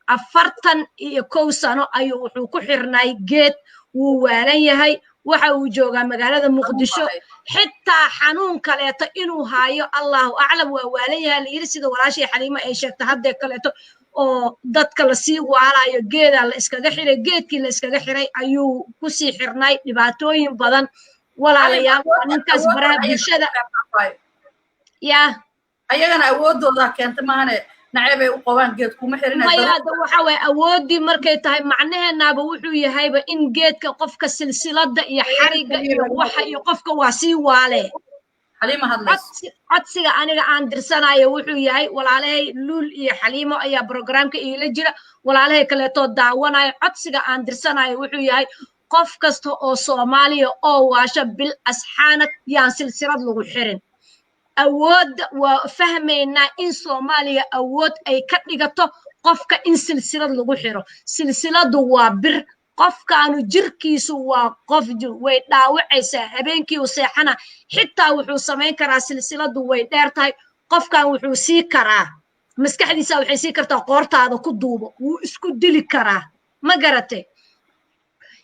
41 sano ayuu wuxuu ku xirnay geed. Wuu waalan yahay. Waxa uu joogaa magaalada Muqdisho. Xitaa xanuun kaleeto inuu haayo Allahu aclam. Waa waalan yahay layidhi, sida walaashay Xaliimo ay sheegta haddee kaleeto oo dadka lasii waalayo geedaa la iskaga xiray. Geedkii la iskaga xiray ayuu kusii xirnay dhibaatooyin badan. Walaalayaal, waa ninkaas baraha bulshada yaa. Ayagana awoodoodaa keenta maahane, naceebay u qabaan geed kuma xirin. Maya, hadda waxa waye awooddii markay tahay, macnaheenaaba wuxuu yahayba in geedka qofka silsiladda iyo xariga iyo waxa iyo qofka waa sii waale. Xaliima hadlayso. Codsiga aniga aan dirsanayo wuxuu yahay, walaalahay Luul iyo Xaliimo ayaa programka iila jira, walaalahay kaleetoo daawanayo, codsiga aan dirsanayo wuxuu yahay: qof kasta oo Soomaaliya oo waasha, bil asxaanad yaan silsilad lagu xirin. Awoodda waa fahmaynaa in Soomaaliya awood ay ka dhigato qofka in silsilad lagu xiro. Silsiladu waa bir. Qofkaanu jirkiisu waa qof jir, way dhaawacaysaa. Habeenkii uu seexana xitaa wuxuu samayn karaa, silsiladu way dheer tahay, qofkan wuxuu sii karaa, maskaxdiisa waxay sii kartaa qoortaada ku duubo, wuu isku dili karaa, ma garatay?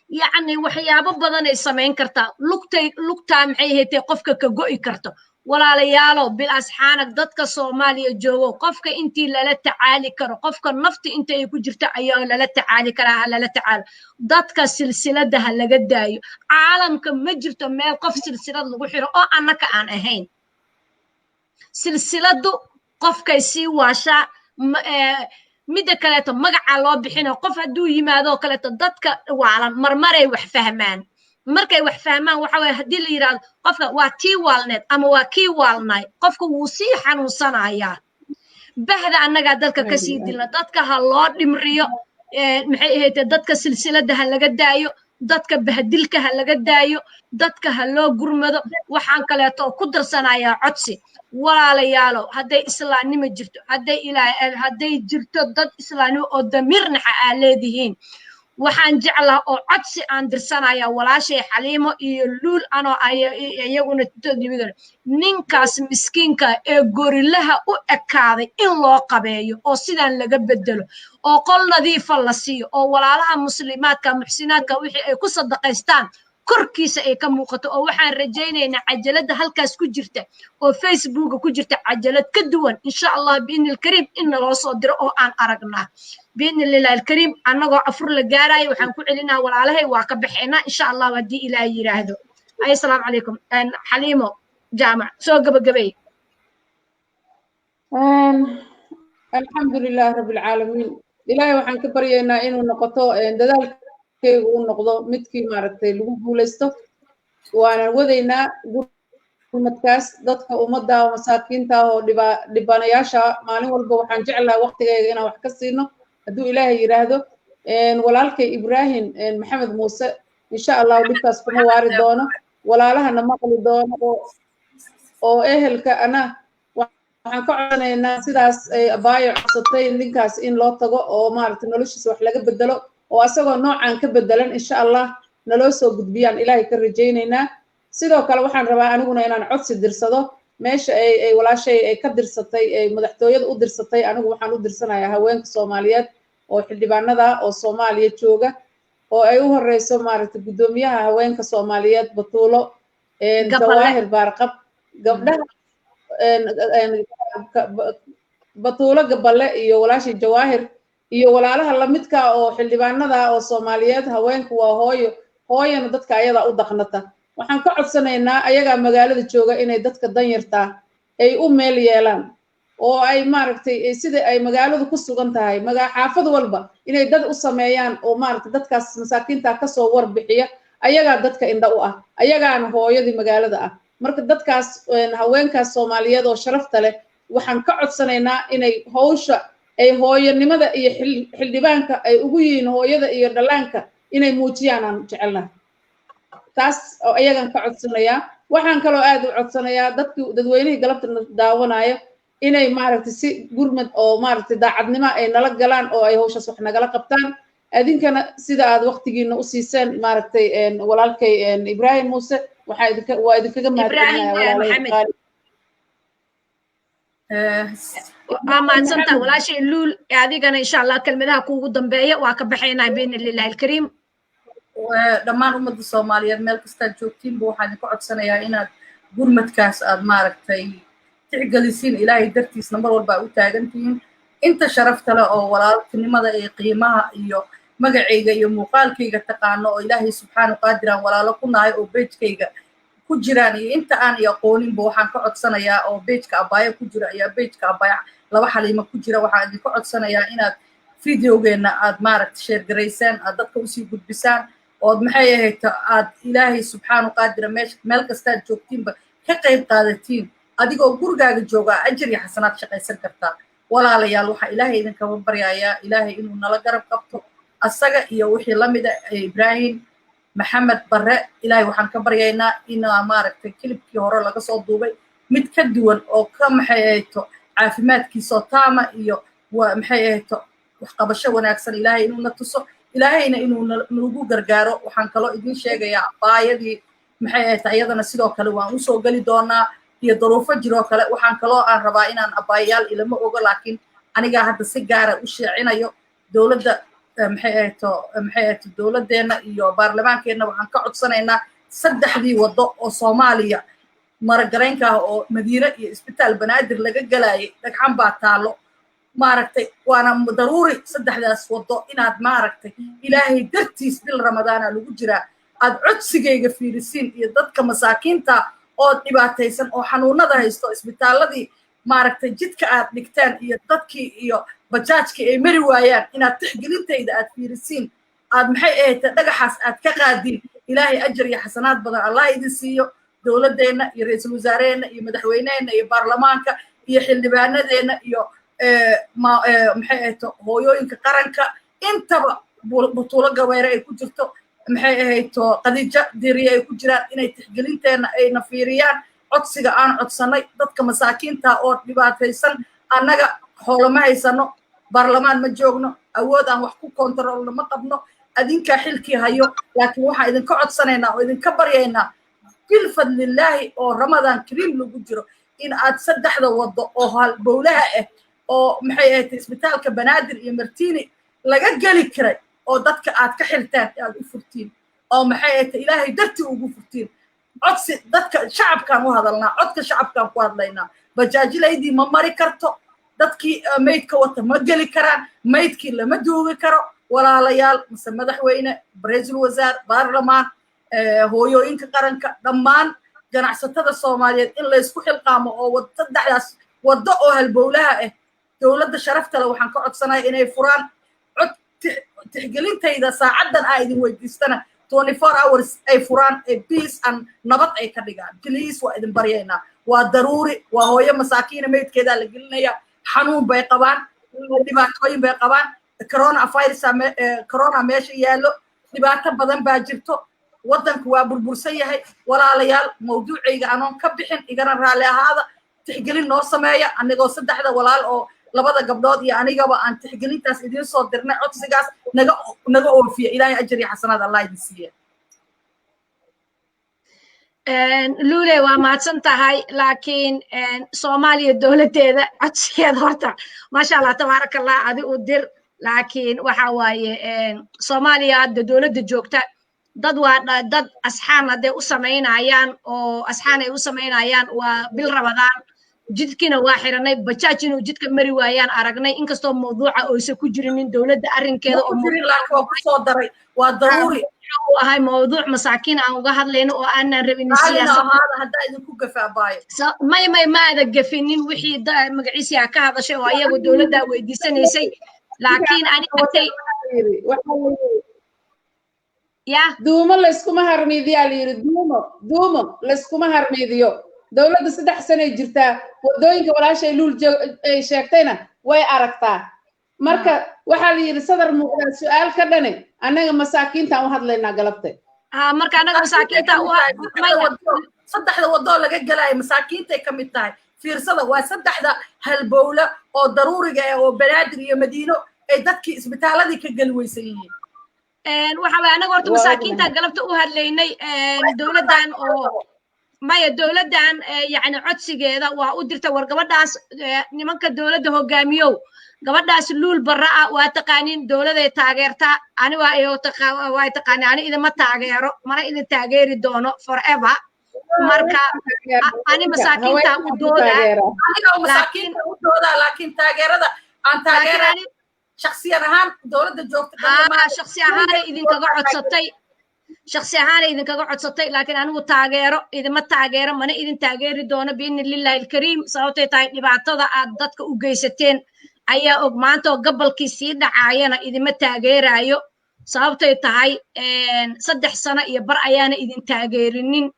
Yacni waxyaabo badanay samayn kartaa. Lugtay lugtaa, maxay ahaydtay, qofka ka go'i karto. Walaalayaalo, bil asxaanag, dadka Soomaaliya joogo, qofka intii lala tacaali karo, qofka nafta inta ay ku jirta ayaa lala tacaali karaa, ha lala tacaalo. Dadka silsiladda ha laga daayo. Caalamka ma jirto meel qof silsilad lagu xiro oo annaka aan ahayn. Silsiladdu qofkay sii waashaa. Midda kaleeto, magacaa loo bixinayo qof hadduu yimaado kaleeto, dadka waalan marmaray wax fahmaan. Markay wax fahmaan, waxa waye haddii la yidhahdo qofka waa tii waalneed ama waa kii waalnay, qofka wuu sii xanuunsanayaa. Bahda annagaa dalka kasii dilna. Dadka ha loo dhimriyo, maxay ahayd, dadka silsiladda ha laga daayo. Dadka bahdilka ha laga daayo, dadka ha loo gurmado. Waxaan kaleeto oo ku darsanayaa codsi, walaalayaalo, hadday islaamnimo jirto, hadday ilaa hadday jirto dad islaamnimo oo damiir naxa aa leedihiin, waxaan jeclaa oo codsi aan dirsanayaa walaashay Xaliimo iyo Luul anoo iyaguna ninkaas miskiinka ee gorilaha u ekaaday in loo qabeeyo oo sidaan laga bedelo oo qol nadiifa la siiyo oo walaalaha muslimaadka muxsinaadka wixii ay ku sadaqaystaan korkiisa ay ka muuqato. Oo waxaan rajaynaynaa cajaladda halkaas ku jirta oo Facebooka ku jirta cajalad ka duwan, insha Allah, biidni alkariim, in naloo soo diro oo aan aragnaa, biidni lillahi alkariim, annagoo afur la gaarayo. Waxaan ku celinaa walaalahay, waa ka baxaynaa, insha Allah, haddii Ilaah yidhaahdo. Ay, asalaamu calaykum. Xaliimo Jaamac, soo gabagabay. Alxamdu lilahi rabbi alcaalamiin. Ilaahay waxaan ka baryaynaa inuu noqoto dadaalkaygu uu noqdo midkii maaragtay lagu guulaysto. Waanan wadaynaa gurmadkaas dadka ummadda masaakiinta oo dhibanayaasha. Maalin walba waxaan jeclahay waqtigayga inaan wax ka siino, hadduu Ilaahay yidhaahdo. Walaalkay Ibraahim Maxamed Muuse, insha Allahu, dhibkaas kuma waari doono. Walaalahana maqli doono oo ehelka ana waxaan ka codsanaynaa sidaas ay abaayo codsatay, ninkaas in loo tago oo maaragtay noloshiisa wax laga bedelo oo asagoo noocan ka bedelan, insha Allah, naloo soo gudbiyaan Ilaahay ka rajaynaynaa. Sidoo kale waxaan rabaa aniguna inaan codsi dirsado. Meesha ay walaashay ay ka dirsatay, ay madaxtooyada u dirsatay, anigu waxaan u dirsanayaa haweenka Soomaaliyeed oo xildhibaanada oo Soomaaliya jooga, oo ay u horeyso maaragtay guddoomiyaha haweenka Soomaaliyeed Batuulo Jawaahir Baarqab, gabdhaha Batuulo Gaballe iyo walaashii Jawaahir iyo walaalaha lamidka oo xildhibaanada oo Soomaaliyeed. Haweenku waa hooyo, hooyana dadka ayadaa u daqnata. Waxaan ka codsanaynaa ayagaa magaalada jooga inay dadka danyartaa ay u meel yeelaan oo ay maaragtay sida ay magaaladu ku sugan tahay maga xaafad walba inay dad u sameeyaan oo maaragtay dadkaas masaakiinta kasoo warbixiya. Ayagaa dadka indha u ah, ayagaana hooyadii magaalada ah. Marka dadkaas, haweenkaas Soomaaliyeed oo sharafta leh, waxaan ka codsanaynaa inay hawsha ay hooyanimada iyo xildhibaanka ay ugu yihiin hooyada iyo dhallaanka inay muujiyaan aan jecelnahay. Taas oo ayagaan ka codsanayaa. Waxaan kaloo aad u codsanayaa dadkii dadweynihii galabta daawanaya inay maaragtay si gurmad oo maaragtay daacadnimo ay nala galaan oo ay hawshaas wax nagala qabtaan. Adinkana sida aad waqtigiina u siiseen maaragtay walaalkay Ibraahim Muuse, waxaa idinka waa idinkaga mahadcelinaya, walaalay. Waa mahadsantaha, walaashay Luul. Adigana, insha Allah, kelmadaha kuugu dambeeya, waa ka baxaynaa, biidni lillahi alkariim. Dhammaan ummadda Soomaaliyeed meel kastaad joogtiinba, waxaan idinka codsanayaa inaad gurmadkaas aad maaragtay tixgelisiin, Ilaahay dartiisna mar walba u taagan tihiin. Inta sharafta leh oo walaaltinimada iyo qiimaha iyo magacayga iyo muuqaalkayga taqaano oo Ilaahay subxaanu qaadiraan walaalo ku nahay oo page-kayga ku jiraan iyo inta aan i aqooninba, waxaan ka codsanayaa oo page-ka abaayo ku jira ayaa page-ka abaayo laba Xaliimo ku jira, waxaan idinka codsanayaa inaad videogeenna aad maaragta share garaysaan, aad dadka usii gudbisaan, ood maxay ahayd aad Ilaahay subxaanu qaadira meesha meel kastaad joogtiinba ka qayb qaadatiin. Adigoo gurigaaga joogaa ajar iyo xasanaad shaqaysan kartaa. Walaalayaal, waxaa Ilaahay idinkaba baryayaa Ilaahay inuu nala garab qabto asaga iyo wixii lamida Ibraahim Maxamed Barre. Ilaahay waxaan ka baryaynaa inaa maaragtay clip-kii hore laga soo duubay mid ka duwan oo ka maxay ahayto caafimaadkiisoo taama iyo maxay ahayto waxqabasho wanaagsan Ilaahay inuuna tuso, Ilaahayna inuu nagu gargaaro. Waxaan kaloo idin sheegayaa abaayadii maxay ahayto iyadana sidoo kale waan usoo geli doonaa iyo daruufo jiroo kale. Waxaan kaloo aan rabaa inaan abaayayaal ilama ogo, laakiin anigaa hadda si gaara u sheecinayo dowladda maxay ahayto dowladdeenna iyo baarlamaankeenna. Waxaan ka codsanaynaa saddexdii waddo oo Soomaaliya maragaraynka ah oo Madiine iyo Isbitaal Banaadir laga galaayay dhagxan baa taallo maaragtay. Waana daruuri saddexdaas waddo inaad maaragtay Ilaahay dartiis, bil Ramadaana lagu jiraa, aad codsigayga fiirisiin iyo dadka masaakiinta oo dhibaataysan oo xanuunada haysto isbitaaladii maaragtay jidka aad dhigteen iyo dadkii iyo bajaajkii ay mari waayaan, inaad tixgelintayda aad fiirisiin, aad maxay ahayd dhagaxaas aad ka qaadiin. Ilaahay ajar iyo xasanaad badan Allah idin siiyo. Dowladdeenna iyo ra-iisul wasaareheenna iyo madaxweyneheenna iyo baarlamaanka iyo xildhibaanadeenna iyo maxay ahayd hooyooyinka qaranka intaba, Butuulo Gabayre ay ku jirto. Maxay ahayto, Khadiija Diriye ay ku jiraan, inay tixgelinteenna ayna fiiriyaan codsiga aan codsannay. Dadka masaakiinta oo dhibaataysan, annaga xoolo ma haysano, baarlamaan ma joogno, awood aan wax ku kontaroolno ma qabno, adinkaa xilkii hayo. Laakiin waxaan idinka codsanaynaa oo idinka baryaynaa, bilfadlillaahi oo Ramadaan Kariim lagu jiro, in aad saddexda waddo oo halbowlaha ah oo, maxay ahayd, Isbitaalka Banaadir iyo Martini laga geli karay oo dadka aad ka xirtaan aad u furtiin oo, maxay ahayd, Ilaahay dartii ugu furtiin. Codsi dadka shacabkaan u hadalnaa, codka shacabkaan ku hadlaynaa. Bajaajilaydii ma mari karto, dadkii maydka wata ma geli karaan, maydkii lama duugi karo. Walaalayaal, mise madaxweyne, ra-iisul wasaar, baarlamaan, hooyooyinka qaranka, dhammaan ganacsatada Soomaaliyeed, in laysku xilqaamo oo saddexdaas waddo oo halbowlaha ah dowladda sharafta leh waxaan ka codsanaya inay furaan. Cod tixgelintayda saacaddan aa idin weydiistana 24 hours ay furaan, ee peace and nabad ay ka dhigaan. Please, waa idin baryaynaa, waa daruuri. Waa hooyo masaakiina, meydkeedaa la gelinaya, xanuun bay qabaan, dhibaatooyin bay qabaan, corona virus, corona meesha yaallo, dhibaato badan baa jirto, waddanku waa burbursan yahay. Walaalayaal, mawduucayga anoon ka bixin, igana raalli ahaada, tixgelin noo sameeya anigoo saddexda walaal oo labada gabdhood iyo anigaba aan tixgelintaas idiin soo dirnay. Codsigaas naga oofiya. Ilaahay ajar iyo xasanaad Allah idin siiya. Lule, waa mahadsan tahay, laakiin Soomaaliya dowladdeeda codsigeeda horta, maasha Allah, tabaaraka Allah, adi u dir. Laakiin waxa waaye, Soomaaliya hadda dowladda joogta dad waa dad asxaan hadday u samaynayaan oo asxaan ay u samaynayaan. Waa bil Ramadaan, jidkiina waa xiranay, bajaaj inuu jidka mari waayaan aragnay, inkastoo mawduuca oysa ku jirinin dowladda arrinkeeda. Oo waa kusoo daray, waa daruuri. Uu ahay mawduuc masaakiin aan uga hadlayno oo aanan rabinin. Siyaasad idinku gafaabaayo. May, maada gafinin. Wixii magaciisii ka hadashay oo ayagu dowladdaa weydiisanaysay, laakiin aniga ya duumo layskuma harmiidiyaa la yidhi, duumo duumo layskuma harmiidiyo. Dowladda 3 sanay jirtaa, waddooyinka walaashay Luul ay sheegtayna way aragtaa. Marka waxaa la yidhi, sadar muuqdaa su-aal ka dhane. Annaga masaakiintaan u hadlaynaa galabtay. Marka annaga masaakiinta. Saddexda wadoo laga gelaayo masaakiintay ka mid tahay. Fiirsada, waa saddexda halbowla oo daruuriga ah oo Banaadir iyo Madiino ay dadkii isbitaaladii ka geli weysan yihiin. Waxa waye, annaga horta masaakiinta galabta u hadlaynay. Dowladdan oo maya, dowladdan yacni codsigeeda waa u dirta. War gabadhaas, nimanka dowladda hogaamiyow, gabadhaas Luul Barra ah waa taqaanin, dowladay taageertaa. Ani waa taqaanin, ani idinma taageero, mana idin taageeri doono forever. Marka ani masaakiinta u doodaa. Aniga masaakiinta u doodaa, laakiin taageerada aan taageera shaksiyan ahaan dowladda joogta. Ha, shaksi ahaanay idinkaga codsatay, shaksi ahaanay idinkaga codsatay, laakiin anigu taageero idinma taageero, mana idin taageeri doono biidni lillahi alkariim. Sababtay tahay, dhibaatada aad dadka u geysateen ayaa og. Maanta oo gabalkii sii dhacaayana idinma taageerayo. Sababtay tahay, 3 sano iyo bar ayaana idin taageerinin.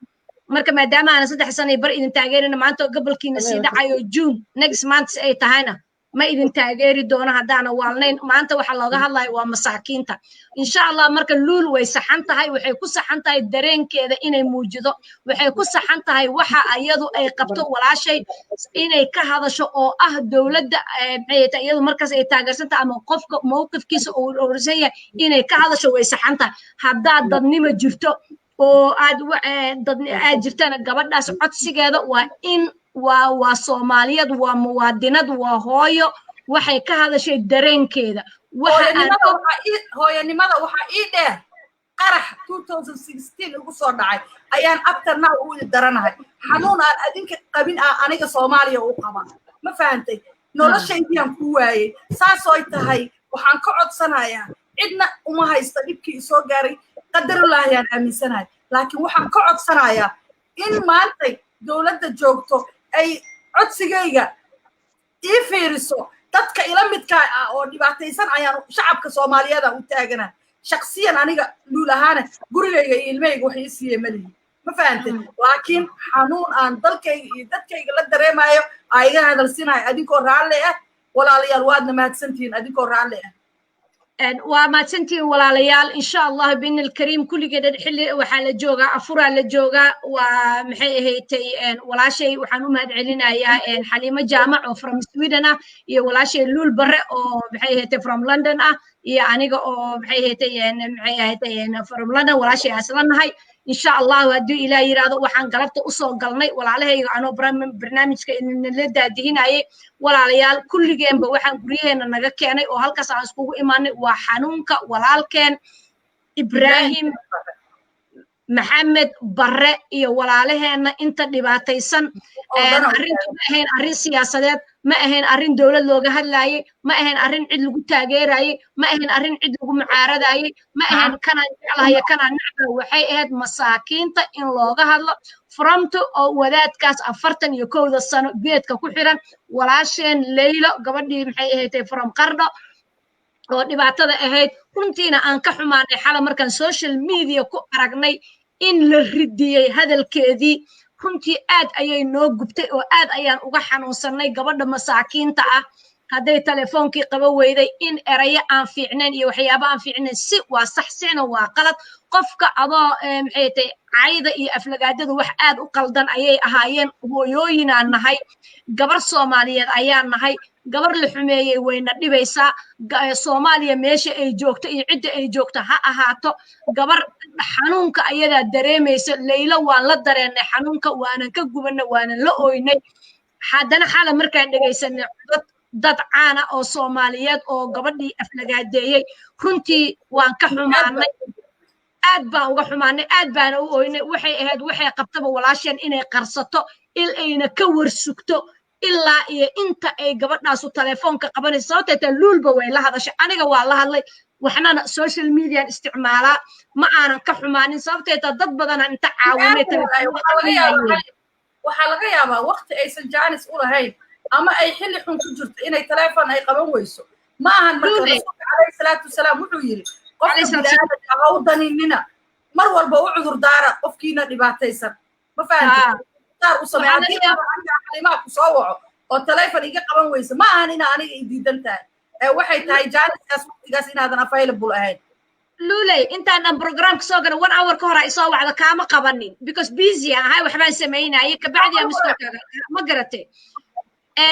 Marka maadaama aana 3 sano iyo bar idin taageerina, maanta oo gabalkiina sii dhacayo, June next month ay tahayna, ma idin taageeri doono haddaana waalnayn. Maanta waxa looga hadlayo waa masaakiinta, insha Allah. Marka Luul way saxan tahay, waxay ku saxan tahay dareenkeeda inay muujido, waxay ku saxan tahay waxa iyadu ay qabto walaashay inay ka hadasho oo ah dowladda, maxay tahay, iyadu markaas ay taageersan tahay ama qofka mowqifkiisa uu urursan yahay inay ka hadasho, way saxan tahay. Haddaad dadnimo jirto oo aad dad aad jirtana, gabadhaas codsigeeda waa in waa Soomaaliyad, waa muwaadinad, waa hooyo, waxay ka hadashay dareenkeeda. Hooyanimada waxaa ii dheer qarax 2016 igu soo dhacay ayaan after now u daranahay. Xanuun aan adinka qabin ah aniga Soomaaliya u qaba, ma fahantay? Noloshaydiyaan ku waayey. Saasooy tahay, waxaan ka codsanayaa, cidna uma haysta dhibkii isoo gaaray, qadarullaahi aan aaminsanahay, laakiin waxaan ka codsanayaa in maantay dowladda joogto ay codsigayga ii fiiriso. Dadka ila midkaa ah oo dhibaataysan ayaan shacabka Soomaaliyeed u taagana. Shaksiyan aniga Luul ahaana, gurigayga iyo ilmahayga wax ii siiye malihi, ma fahantay? Laakiin xanuun aan dalkayga iyo dadkayga la dareemayo aa iga hadalsinayo. Adinkoo raalli ah, walaalayaal, waadna mahadsantihiin. Adinkoo raalli ah. Waa mahadsantihiin walaalayaal. Insha Allah biidni alkariim, kulligeed xilli waxaa la joogaa afuraa la joogaa. Waa maxay ahaydtay, walaashay waxaan u mahad celinayaa Xaliimo Jaamac oo from Sweden ah, iyo walaashay Luul Bare oo maxay ahaydtay from London ah, iyo aniga oo maxay ahaydtay from London walaashay asla nahay. Insha Allahu haddii Ilaah yidhaahdo, waxaan galabta usoo galnay walaalahayga anoo barnaamijka idinla daadihinayay. Walaalayaal, kulligeenba waxaan guryaheena naga keenay oo halkaas aan iskugu imaanay waa xanuunka walaalkeen Ibraahim Maxamed Barre iyo walaalaheenna inta dhibaataysan. Arrintu ma ahayn arrin siyaasadeed, ma ahayn arrin dowlad looga hadlaayey, ma ahayn arrin cid lagu taageerayey, ma ahayn arrin cid lagu mucaaradayey, ma ahayn kanaan jeclahayo kanaan necba. Waxay ahayd masaakiinta in looga hadlo fromto oo wadaadkaas 41-da sano geedka ku xiran, walaasheen Leylo, gabadhii maxay ahayd from Qardho oo dhibaatada ahayd. Runtiina aan ka xumaanay xala markaan social media ku aragnay in la ridiyey hadalkeedii. Runtii aad ayay noo gubtay oo aad ayaan uga xanuunsannay gabadha masaakiinta ah hadday telefoonkii qaba weyday in erayo aan fiicnayn iyo waxyaabo aan fiicnayn. Si waa sax, sina waa qalad. Qofka adoo maxay tahay, cayda iyo aflagaadadu wax aad u qaldan ayay ahaayeen. Hooyooyinaan nahay, gabar Soomaaliyeed ayaan nahay. Gabar la xumeeyey wayna dhibaysaa. Soomaaliya meesha ay joogto iyo cidda ay joogto ha ahaato, gabar xanuunka ayadaa dareemaysa. Leylo waan la dareennay xanuunka, waanan ka gubanay, waanan la ooynay. Haddana xala markaan dhegaysanay dad caana oo Soomaaliyeed oo gabadhii aflagaadeeyey, runtii waan ka xumaanay, aad baan uga xumaanay, aad baana u ooynay. Waxay ahayd waxay qabtaba walaasheen inay qarsato, il ayna ka warsugto ilaa iyo inta ay gabadhaasu telefoonka qabanayso. Sababtay taa Luulba way la hadashay, aniga waa la hadlay, waxnana social median isticmaalaa, ma aanan ka xumaanin. Sababtay taa dad badanaa inta caawinay. Waxaa laga yaabaa waqti aysan jaanis u lahayn ama ay xilli xun ku jirto inay telefoon ay qaban weyso. Ma ahan. Marka Rasuulka calayhi salaatu wasalaam wuxuu yidhi: "Qofka biniaadamka ha u daninina, mar walba u cudur daara qofkiina dhibaataysan." Ma fahanti? Daar u samey. Haddii aniga Xaliimaha ku soo waco oo telefoon iga qaban weyso, ma ahan ina aniga i diidan tahay, ee waxay tahay jaaniskaas waqtigaas inaadan available ahayn. Luley, intaan dhan programka soo gala one hour ka hor ay soo wacda, kaama qabanin because busy aan ahay, waxbaan samaynayay. Kabacdi aan miskoo ma garatay.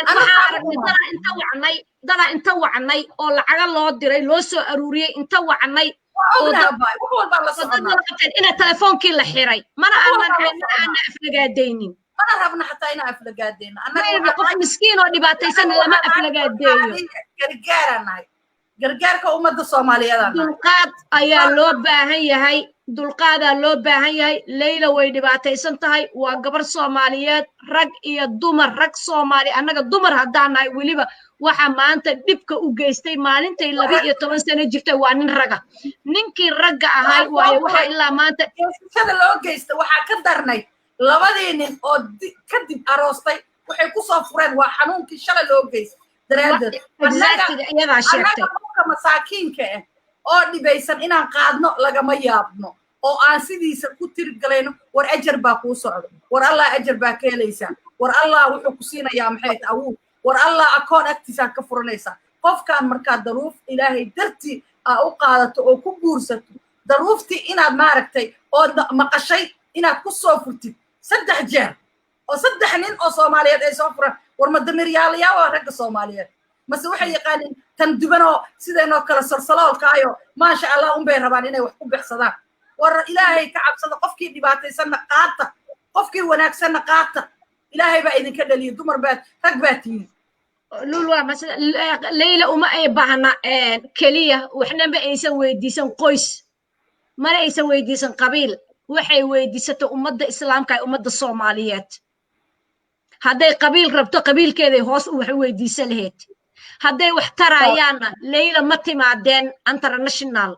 Waxaan aragnay dadaa inta wacnay oo lacaga loo diray, loo soo aruuriyey, inta wacnay oo dad wada qabteen ina telefoonkii la xiray. Mana aanan aflagaadaynin. Mana rabna xataa inaan aflagaadayno. Qof miskiin oo dhibaataysan lama aflagaadeeyo. Gargaaraan nahay, gargaarka ummadda Soomaaliyeed. Dulqaad ayaa loo baahan yahay, dulqaadaa loo baahan yahay. Leyla way dhibaataysan tahay, waa gabar Soomaaliyeed. Rag iyo dumar, rag Soomaali, annaga dumar haddaan nahay weliba, waxa maanta dhibka u geystay maalintay 12 sano jirtay waa nin raga, ninkii ragga ahay waayo waxa ilaa maanta Geysashada loo geysta waxaa ka darnay labadii nin oo kadib aroostay waxay ku soo fureen waa xanuunkii shalay loo geystay daraaddeed. Iyadaa sheegtay. Qofka masaakiinka ah oo dhibaysan inaan qaadno lagama yaabno oo aan sidiisa ku tirgalayno. War ajar baa kuu socdo, war Allah ajar baa ka helaysaa, war Allah wuxuu ku siinayaa maxay awuud, war Allah akoon agtiisaa ka furanaysaa. Qofkaan markaa daruuf Ilaahay dartii aa u qaadato oo ku guursato, daruuftii inaad maaragtay oo maqashay inaad ku soo furtid saddex jeer oo saddex nin oo Soomaaliyeed ay soo furaan. War ma damiryaalayaa waa ragga Soomaaliyeed, mase waxay yaqaaniin tan dubanoo sideenoo kale solsaloolkaayo? Maasha Allah, unbay rabaan inay wax ku bixsadaan. War Ilaahay ka cabsada. Qofkii dhibaataysanna qaata, qofkii wanaagsanna qaata. Ilaahay baa idinka dhaliya, dumar baad, rag baa tihiin. Lul, waa masala Leyla uma ay baahna keliya. Waxna ma aysan weydiisan qoys, mana aysan weydiisan qabiil. Waxay weydiisatay ummadda Islaamka ee ummadda Soomaaliyeed. Hadday qabiil rabto, qabiilkeeday hoos u wax weydiisan lahayd. Hadday wax tarayaanna, Leyla ma timaadeen international.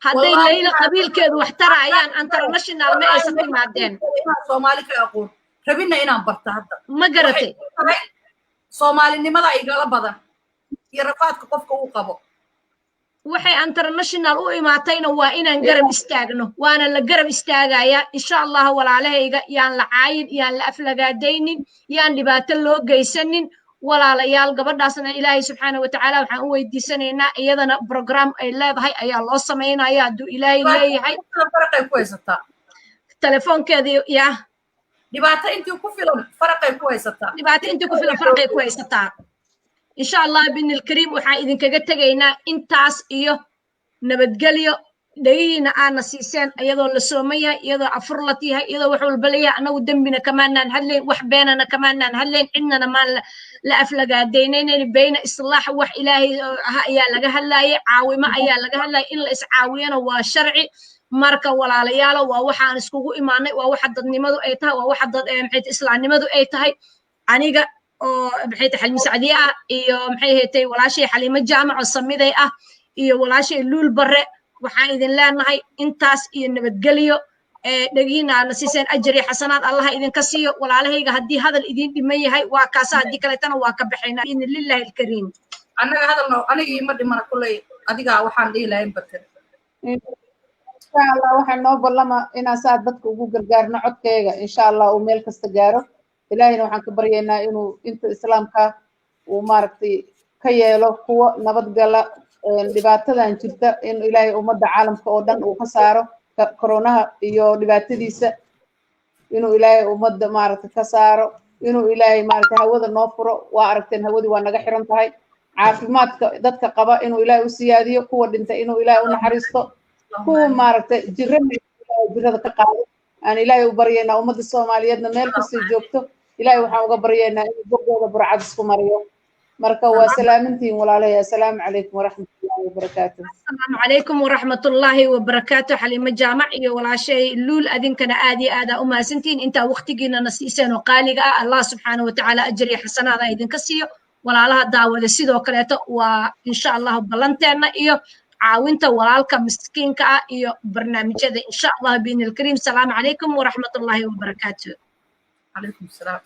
Hadday Leyla qabiilkeedu wax tarayaan, international ma aysan timaadeen. Soomaali ka aqoon rabina inaan barto hadda. Ma garatay? Soomaalinimada igala badan iyo rafaadka qofka uu qabo. Waxay international u imaatayna waa inaan garab istaagno, waana la garab istaagayaa insha Allah. Walaalahayga, yaan la caayin, yaan la aflagaadaynin, yaan dhibaato loo geysanin. Walaalayaal, gabadhaasna Ilaahay subxaana watacaala waxaan u weydiisanaynaa, iyadana program ay leedahay ayaa loo samaynaya hadduu Ilaahay leeyahay. Faraqay ku haysataa. Telefoonkeedii ya. Dhibaato intii ku filan faraqay ku haysataa. Dhibaato intii ku filan faraqay ku haysataa. Insha Allah biidni alkariim, waxaan idinkaga tegaynaa intaas iyo nabadgelyo. Dhegihiina aana siiseen iyadoo la sooman yahay, iyadoo afur la yahay, iyadoo wax walba leeyahay. Annagu dembina kamaanaan hadlayn, wax beenana kamaanaan hadlayn, cidnana maan la aflagaadaynaynan. Bayna islaax wax Ilaahay ah ayaa laga hadlaayay, caawimo ayaa laga hadlayay. In la iscaawiyana waa sharci. Marka walaalayaalo, waa waxaan iskugu imaanay, waa waxa dadnimadu ay tahay, waa waxa dad maxay islaamnimadu ay tahay. Aniga oo maxay tahay Xalimi Sacdiye ah, iyo maxay ahaatay walaashay Xaliimo Jaamac oo Samiday ah, iyo walaashay Luul Barre, waxaan idin leenahay intaas iyo nabadgelyo. Dhegihiina aadna siiseen, ajar iyo xasanaad Allaha idinka siiyo. Walaalahayga, haddii hadal idin dhiman yahay waa kaasa, haddii kaleetana waa ka baxaynaa biidni lillahi alkariim. Annaga hadalno, aniga ima dhimana kulley, adigaa waxaan dhihi lahayn bater. Insha Allah, waxaa noo ballama inaan saa dadka ugu gargaarno codkayga, insha Allah, uu meel kasta gaaro. Ilaahayna waxaan ka baryaynaa inuu inta islaamka uu maaragtay ka yeelo kuwo nabadgala. Dhibaatadan jirta in Ilaahay ummadda caalamka oo dhan uu ka saaro, koronaha iyo dhibaatadiisa inuu Ilaahay ummadda maaragtay ka saaro, inuu Ilaahay maaragtay hawada noo furo. Waa aragteen, hawadii waa naga xiran tahay. Caafimaadka dadka qaba inuu Ilaahay u siyaadiyo, kuwa dhintay inuu Ilaahay u naxariisto, kuwa maaragtay jirana jirada ka qaado aan Ilaahay u baryaynaa. Ummadda Soomaaliyeedna meel kastay joogto Ilaahay waxaan uga baryaynaa inuu bogooda burcad isku mariyo. Marka waa salaamintiin walaalahay. Assalaamu calaykum waraxmatullahi wabarakaatu. Asalaamu calaykum waraxmatullaahi wabarakaatu. Xaliimo Jaamac iyo walaashay Luul, adinkana aad iyo aadaa u mahadsantihiin intaa waqtigiinana siiseen oo qaaliga ah. Allah subxaana watacaala ajar iyo xasanaada idinka siiyo. Walaalaha daawada sidoo kaleeto, waa insha Allahu ballanteenna iyo caawinta walaalka miskiinka ah iyo barnaamijyada, insha Allah biidni alkariim. Salaamu calaykum waraxmatullaahi wabarakaatu. Calaykum salaam.